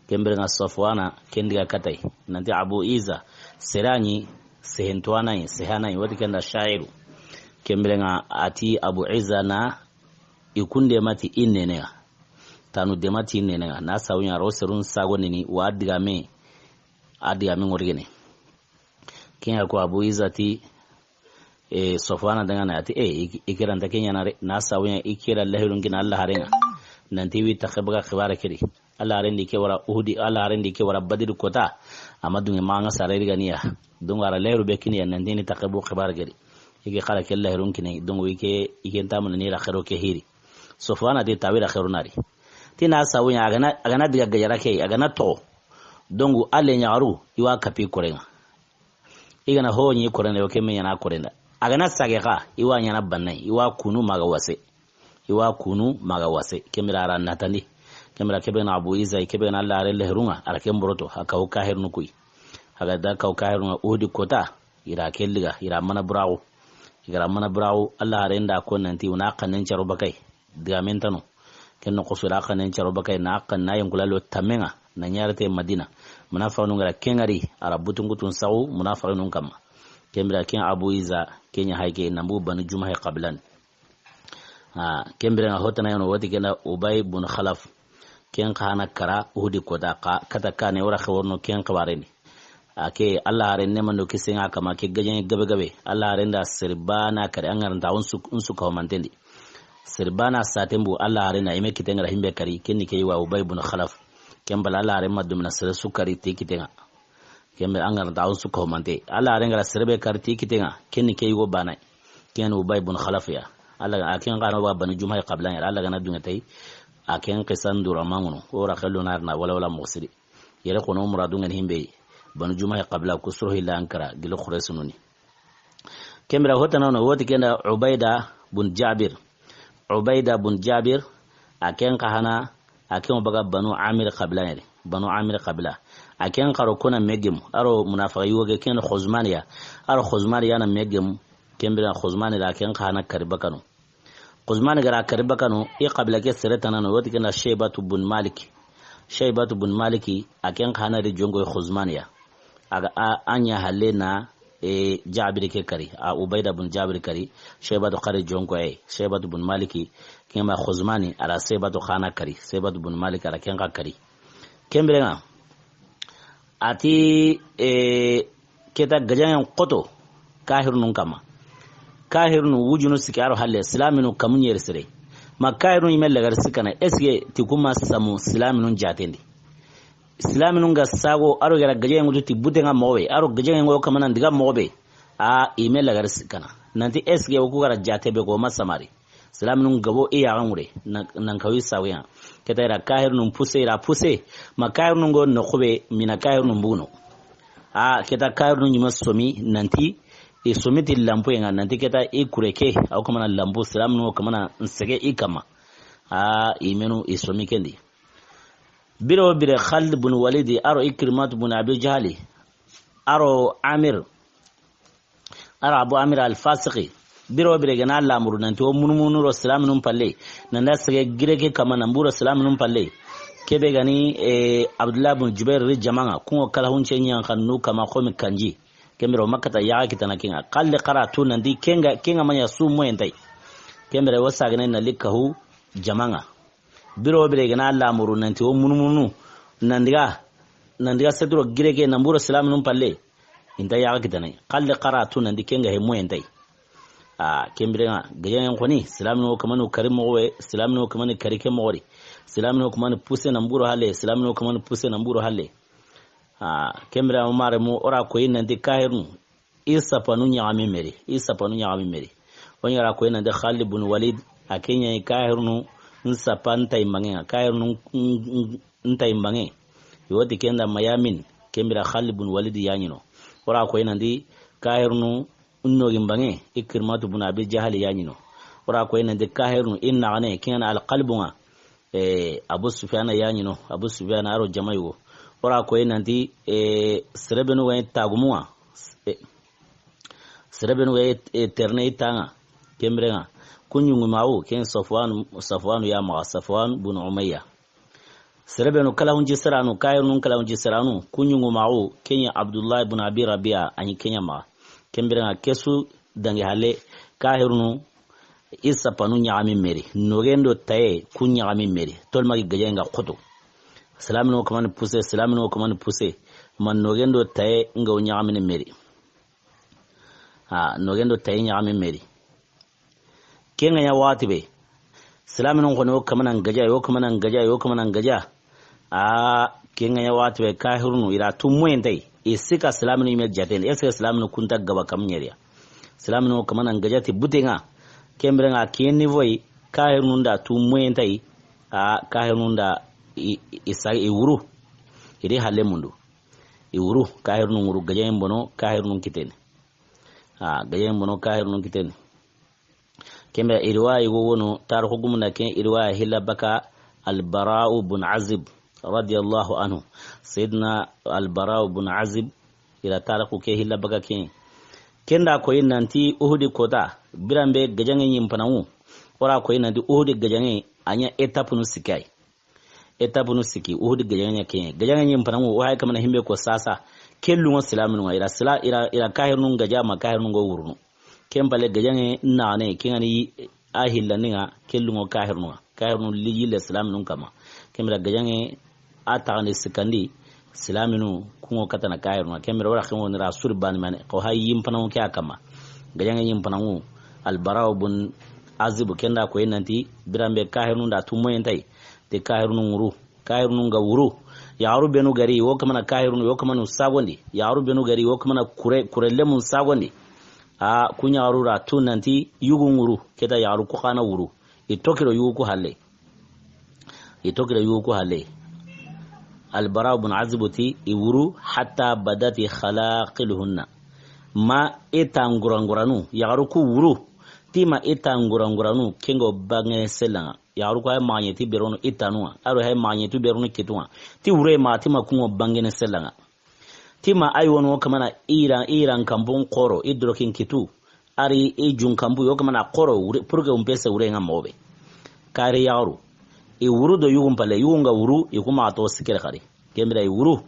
Ken biren ŋa Safwana ken di ga katay. Nan ti Abu Izza, sere ya ni, sehentuwana yi, sehana yi, wati ken da sha'iru. Ken biren ŋa a ti Abu Izza na i kunde mati i nene ŋa. Tanu de mati i nene ŋa. Na sawu ɲa ro serun sago nini wa digame. A digame ŋorigene. Ken ŋa ko Abu Izza ti, e, Safwana daŋa na a ti, e, i, i kira nta ke ɲa na re. Na sawu ɲa i kira lahirun kina Alla haren ŋa. Nan ti wi taxe baga xibare keri. Alla haren di ke wara Uhudi, Alla haren di ke wara Badiri kota. A ma dunge maxa ŋa sare riga ni ya. Donc a ra lahiru be kini ya, nan ti ni taxebu xibare keri. I ke xa ra ke lahirun kini. Donc i ke, i ke nta mani ra xero ke hiri. Safwana ti tawi ra xero nari. Ti na sawu ɲa a ga na, a ga na diga gajara ke, a ga na to. Donc a le ɲaxaru, i wa kapi koren ŋa. I ga na ho ɲi korende, o ke me ɲana korenda. A ga na sage xa, i wa ɲana bannay, i wa kunu maxa wase. I wa kunu maxa wase. Ken bira a ra natandi. Ken bira ke be na Abu Izza, ke be na Alla haren lahirun ŋa, a ra ken boroto, a kaw kahirinu kuyi. A ga da kaw kahirinu ŋa Uhudi kota, i ra ke liga, i ra mana buraxu. I ga ra mana buraxu, Alla haren da ko nan ti, wuna xannen caro bakay. Digamen tanu. Ken noxo su ra xannen caro bakay na xan na yankulalo tamenŋa na ɲarete Madina. Munafaxinu ŋa ra ken ŋari, a ra butun kutun saxu munafaxinun kamma. Ken bira ken Abu Izza, ken ɲa hay ke, nan bu Banu Jumahi xabilan. A, ken bira ŋa ho tana yono, wati ken da Ubay bun Khalaf. Ken xa na kara Uhudi kota xa, kata kane o ra xeworno ken xibare ni. A ke, Alla haren ne mando kisen ŋa kamma, ke gajaŋe gabe gabe. Alla haren da sere bana kari, an ŋa ra nta, un su, un su ka ho mantendi. Sere bana saten bu, Alla haren na i me kiten ŋa ra himbe kari, ken ni ke yi wa Ubay bun Khalaf. Ken bala Alla haren ma dumina sere su kari ti kiten ŋa. Ken be an ŋa ra nta, un su ka ho mante. Alla haren ŋa ra sere be kari ti kiten ŋa, ken ni ke yi go bana. Ken Ubay bun Khalaf ya. Alla, a ken xa na wa Banu Jumahi xabilan ya. Alla ga na dunge tay. A ken xisan dura mangunu. O ra xello na ra na wala wala moxo siri. Yere xono muradu ŋa ni himbe. Banu Jumahi xabila ku soro hilla Ankara, gilo Quraysinun ni. Ken bira ho tana no, woti ken da Ubayda bun Jabir. Ubayda bun Jabir, a ken xa na, a ken baga Banu Amir xabila yere. Banu Amir xabila. A ken xa ro kuna megem. A ro munafaxi yoge ken Xuzmani ya. A ro Xuzmani ya na megem. Ken bira Xuzmani da ken xa na kari bakanu. Xuzmani ga ra kari bakanu, i xabila ke sere tana no, woti ken da Shaybatu bun Malik. Shaybatu bun Maliki, a ken xa na ri jonko Xuzmani ya. A ga a, a ɲa halle na, e, Jabiri ke kari, a Ubayda bun Jabiri kari, Shaybatu xa ri jonko, e, Shaybatu bun Maliki, ken ma Xuzmani, a ra Shaybatu xa na kari, Shaybatu bun Maliki, a ra ken xa kari. Ken bire ŋa, A ti, e, ke ta gajaŋen xoto, kahirunun kanma. Kahirunu wujunu sikki a ro halle, silaminu kamu ɲeri sere. Ma kahirunu yinme lagari sikkana, est-ce que ti ku ma samu silaminun jaaten di? Silaminun ga sago, a ro gara gajaŋen ŋutu ti buten ŋa moxo be, a ro gajaŋen ŋo kamana ndiga moxo be. A, yinme lagari sikkana. Nanti est-ce que o ku gara jaate be ko ma samari? Silaminun gabo i yaxa ŋure, na, nan kawi sawiya. Ke ta i ra kahirunun pousse, i ra pousse. Ma kahirunun go noxu be, mina kahirunun buguno. A, ke ta kahirunun yinme somi, nanti, i somi ti lampuyen ŋa, nanti ke ta i kure ke, a wo kamana lampu, silaminun wo kamana nsege i kanma. A, yinmenu i somi ken di. Bire wo bire Khalid bun Walidi, a ro Ikrimatu bun Abi Jahali, a ro Amir, a ro Abu Amir al-Fasiqi. Bire wo bire ga na lamuru nanti wo munumunu ro silaminun palle. Nan da sege gire ke kanma nan buro silaminun palle. Ke be ga ni, e, Abdullah bun Jubair ri jamaŋa. Kuŋo kala hunce ɲan xannu kanma xomi kanji. Ken bire wo Makkata yaxa kitana ke ŋa. Xalli xara tu nanti ke ŋa, ke ŋa ma ɲa su moyen nta yi. Ken bire wo sagene na li kahu jamaŋa. Bire wo bire ga na lamuru nanti wo munumunu. Nan diga, nan diga seturo gire ke nan buro silaminun palle. I nta yaxa kitana yi. Xalli xara tu nanti ke ŋa he moyen nta yi. A, ken bire ŋa, gajaŋen xoni, silaminu wo kamanu kari moxo we, silaminu wo kamanu kari ke moxo di. Silaminu wo kamanu pousse nan buro halle, silaminu wo kamanu pousse nan buro halle. A, ken bire ŋa mare mu, o ra koyi nanti kahirunu, i sapanu ɲaxami meri, i sapanu ɲaxami meri. O ɲa ra koyi nanti Khalid bun Walid, a ke ɲa i kahirunu, n sapa nta i mbanŋe ŋa, kahirunu, n, n, nta i mbanŋe. I wo ti ken da Mayamin, ken bire Khalid bun Walid ya ɲi no. O ra koyi nanti kahirunu, N nogi mbanŋe, Ikrimatu bun Abi Jahali ya ɲi no. O ra koyi nanti kahirunu, i naxane, ke ŋa na alqalbu ŋa. E, Abu Sufyana ya ɲi no, Abu Sufyana a ro jama yogo. O ra koyi nanti, e, sere benu ga ɲi tagumu ŋa. E, sere benu ga ɲi, e, terene i ta ŋa. Ken bire ŋa. Ku ɲuŋu maxu, ken Safwan, Safwanu ya maxa, Safwan bun Umayya. Sere benu kalahunci siranu, kahirunun kalahunci siranu, ku ɲuŋu maxu, ke ɲa Abdullah ibn Abi Rabia, a ɲi ke ɲa maxa. Ken bire ŋa ke su dangi halle, kahirunu, i sapanu ɲaxami meri, nogen do taye, ku ɲaxami meri, tolmagi gajaŋen ga xoto. Silaminu wo kamani pousse, silaminu wo kamani pousse, ma nogen do taye, nga wo ɲaxamini meri. A, nogen do taye ɲaxami meri. Ke ŋa ɲa waxati be. Silaminun xoni wo kamana n gaja, yo kamana n gaja, yo kamana n gaja. A, ke ŋa ɲa waxati be kahirunu, i ra tu moyen nta yi. I sika silaminu yinme jaten di. Est-ce que silaminu ku nta gaba kam ɲeri ya? Silaminu wo kamana n gaja ti buten ŋa. Ken bire ŋa ke niveau yi, kahirunu nda tu moyen nta yi. A, kahirunu nda i, i, i sa, i wuru. I ri halle mundu. I wuru, kahirunu wuru, gajaŋen bono, kahirunu kitene. A, gajaŋen bono, kahirunu kitene. Ken bire i riwaya yogo wono, tarixu gumun da ken i riwaya hilla baka Albara'u bun Azib, radiyallahu anhu. Sayyidina Albara'u bun Azib, i ra tarixu ke hilla baka ken. Ken da koyi nanti Uhudi kota, biranbe gajaŋe ɲimpanaŋu. O ra koyi nanti Uhudi gajaŋe, a ɲa étape nu sikki yi. Étape nu sikki, Uhudi gajaŋe ɲa ken ŋa. Gajaŋe ɲimpanaŋu, o hay kamana himbe ko sasa. Ke lunŋo silaminu ŋa, i ra sila, i ra, i ra kahirunu gaja ma kahirunu go wurunu. Ken palle gajaŋe naxane, ke ŋa ni a hillandi ŋa, ke lunŋo kahirunu ŋa. Kahirunu li yille silaminun kanma. Ken bire gajaŋe a taxandi sikkandi, silaminu ku ŋo katana kahirunu ŋa. Ken bire wara xenŋo ni ra suri bani mane, ko hay yimpanaŋu ke a kanma. Gajaŋe yimpanaŋu, Albara'u bun Azibu ken da koyi nanti, biranbe kahirunu nda tu moyen nta yi. Ti kahirunu wuru. Kahirunu nga wuru. Yaxaru benu ga ri, wo kamana kahirunu, wo kamanu sagondi. Yaxaru benu ga ri, wo kamana kure, kure lemun sagondi. A, ku yaxaru ra tu nanti yugu wuru. Ke ta yaxaru ku xana wuru. I toxi ro yugu ku halle. I toxi ro yugu ku halle. Albara bun Azibu ti, i wuru hatta badati khalaqiluhunna. Ma i ta nguranguranu, yaxaru ku wuru. Ti ma i ta nguranguranu, ken ŋo bange selanga. Yaxaru ku hay maxa ɲi ti berono i tanu ŋa. A ro hay maxa ɲi ti berono kitu ŋa. Ti wure ma ti ma ku ŋo bangene selanga. Ti ma ay wono kamana iran, iran kambun xoro, i dorokin kitu. A ri i jun kambu yo kamana xoro, wure, pour que on pese wure ŋa moxo be. Kari yaxaru. I wuru do yugun palle, yugun ga wuru, i kuma to sikere xari. Ken bire i wuru.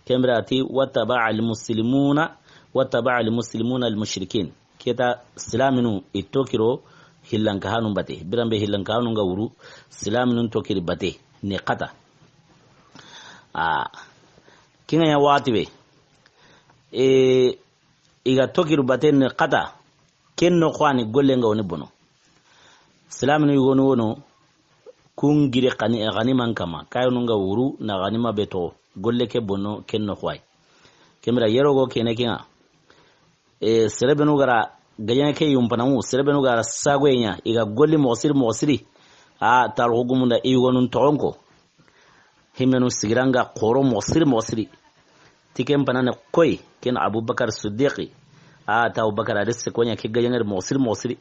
Ken bire ti, wattaba al muslimuna, wattaba al muslimuna al mushrikin. Ke ta silaminu i toxi ro hillanka hanu bate. Biranbe hillanka hanu nga wuru, silaminu toxi ri bate. Ni kata. A. Ken ŋa ɲa waxati be, e, i ga tokiru baten ni xata, ken noxo a ni golle ŋa woni bono. Silaminu yogonu wono, kun giri xani, xaniman kama, kayinu ŋa wuru na xanima be to, golle ke bono, ken noxo ay. Ken bira yero go kene ken ŋa. E, sere benu ga ra gajaŋe ke yumpananŋu, sere benu ga ra sagoye ɲa, i ga golli moxo siri, moxo siri. A, tarixu gumun da i yogonun toxon ko. Himenu sigira ŋa xoro moxo siri, moxo siri. Ti ken panane koy, ken Abubakar Siddiqi. A, ta Abubakar a ri seko ɲa ke gajaŋe di moxo siri, moxo siri.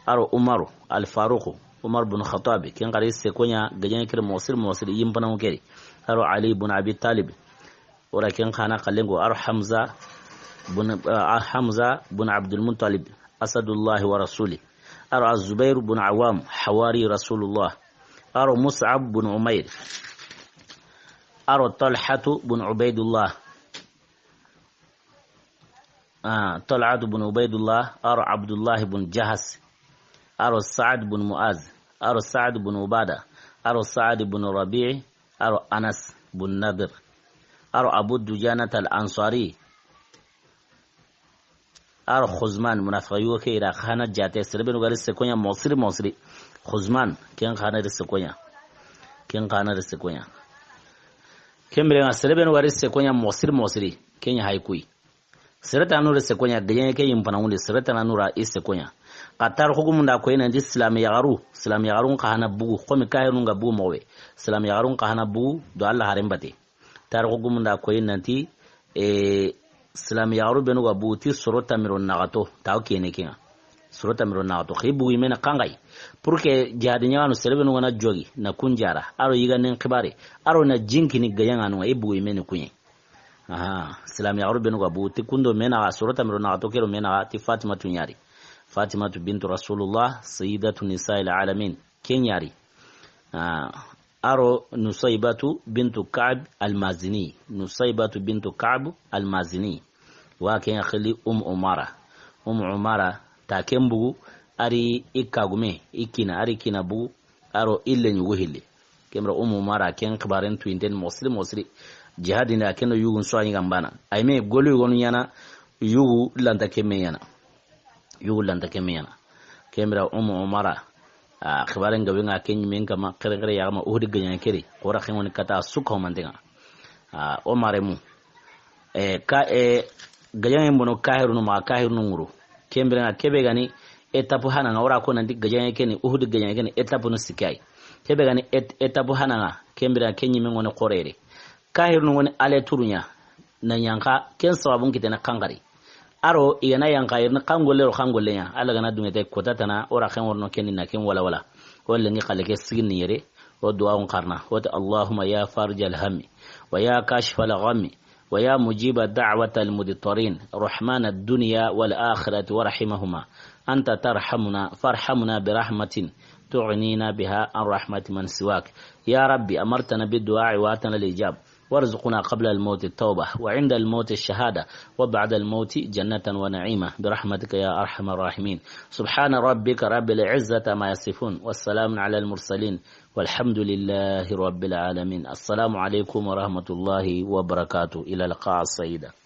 A ro Umaru Al Faruqu, Umar bun Xattabi, ken xa ri seko ɲa gajaŋe ke di moxo siri, moxo siri, yumpananŋu ke di. A ro Ali bun Abi Talib. Wala ken xa na xalenŋo, a ro Hamza bun, a, Hamza bun Abdul Muttalib, Asadullah wa Rasuli. A ro Zubair bun Awam, Hawari Rasulullah. A ro Mus'ab bun Umair. A ro Talhatu bun Ubaidullah. A, Talhatu bun Ubaidullah. A ro Abdullah bun Jahas. A ro Sa'ad bun Muaz. A ro Sa'ad bun Ubada. A ro Sa'ad bun Rabi'i. A ro Anas bun Nadir. A ro Abu Dujanat al Ansari. A ro Xuzman, munafiqi yugo ke, i ra xa na jate, sere benu ga ri seko ɲa moxo siri, moxo siri. Xuzman, ken xa na ri seko ɲa. Ken xa na ri seko ɲa. Ken bire ŋa, sere benu ga ri seko ɲa moxo siri, moxo siri. Ken ɲa hay kuy. Sere tana nu ri seko ɲa, gajaŋe ke yumpananŋu ndi, sere tana nu ra i seko ɲa. Xa tarixu gumun da koy nanti silami yaxaru, silami yaxarun xa hana bugu, xomi kahirun ga bugu moxo be. Silami yaxarun xa hana bugu, do Alla haren bate. Tarixu gumun da koy nanti, e, silami yaxaru benu ga bugu ti soro tanmi do naxato, tawo kene ken ŋa. Soro tanmi do naxato, xi bugu yime ni xanxayi. Pour que jihadi ɲaxanu sere benu ga na jogi, na kun jara, a ro yiganden xibare, a ro na jinkini gajaŋanu ŋa, i bugu yime ni kuɲe. Aha, silami yaxaru benu ga bugu ti kundo me naxa, soro tanmi do naxato ke do me naxa ti Fatimatu ɲa ri. Fatimatu bintu Rasulullah, Sayyidatu Nisa'il Alamin, ke ɲa ri. Ah, a ro Nusaybatu bintu Ka'b al-Mazini. Nusaybatu bintu Ka'b al-Mazini. Wa ken xili Um Umara. Um Umara ta ken bugu, a ri i kagume, i kina, a ri kina bugu, a ro i leɲugu hilli. Ken bira Umu Mara ken xibaren tuyinten moxo siri, moxo siri. Jihadi nda ken do yugun so a ɲi ga n bana. Ay me golu yogonu ɲana, yugu lanta ke me ɲana. Yugu lanta ke me ɲana. Ken bira Umu Mara, a, xibaren gabe ŋa ken ɲimen kama, xere xere ya kama, Uhudi gajaŋe ke di, xora xenŋoni kata suka ho mantenŋa. A, o maremu. E, ka, e, gajaŋe bono kahirunu ma, kahirunu ŋuru. Ken bire ŋa kebe ga ni étape hana ŋa, wora ko nanti gajaŋe ke ni, Uhudi gajaŋe ke ni étape nu sikki ay. Kebe ga ni et-, étape hana ŋa, ken bire ŋa ken ɲimen ŋoni xorere. Kahirunu ŋoni ale turuɲa, na ɲanka, ken sababun kitene xanxari. A ro, i ga na yanqa yirini xangolle ro xangolle ɲa. Alla ga na duŋe te kota tana, o ra xen worno ken ni na ken wala wala. O lengi xale ke sigini yere, o duwa on xarana. O ti, اللهم يا فارج الهم، ويا كاشف الغم، ويا مجيب دعوة المضطرين، رحمن الدنيا والآخرة ورحيمهما، أنت ترحمنا فارحمنا برحمة تغنينا بها عن رحمة من سواك. يا ربي، أمرتنا بالدعاء وآتنا الإجابة. وارزقنا قبل الموت التوبة، وعند الموت الشهادة، وبعد الموت جنة ونعيما، برحمتك يا أرحم الراحمين. سبحان ربك رب العزة عما يصفون، والسلام على المرسلين، والحمد لله رب العالمين. السلام عليكم ورحمة الله وبركاته. إلى اللقاء السعيدة.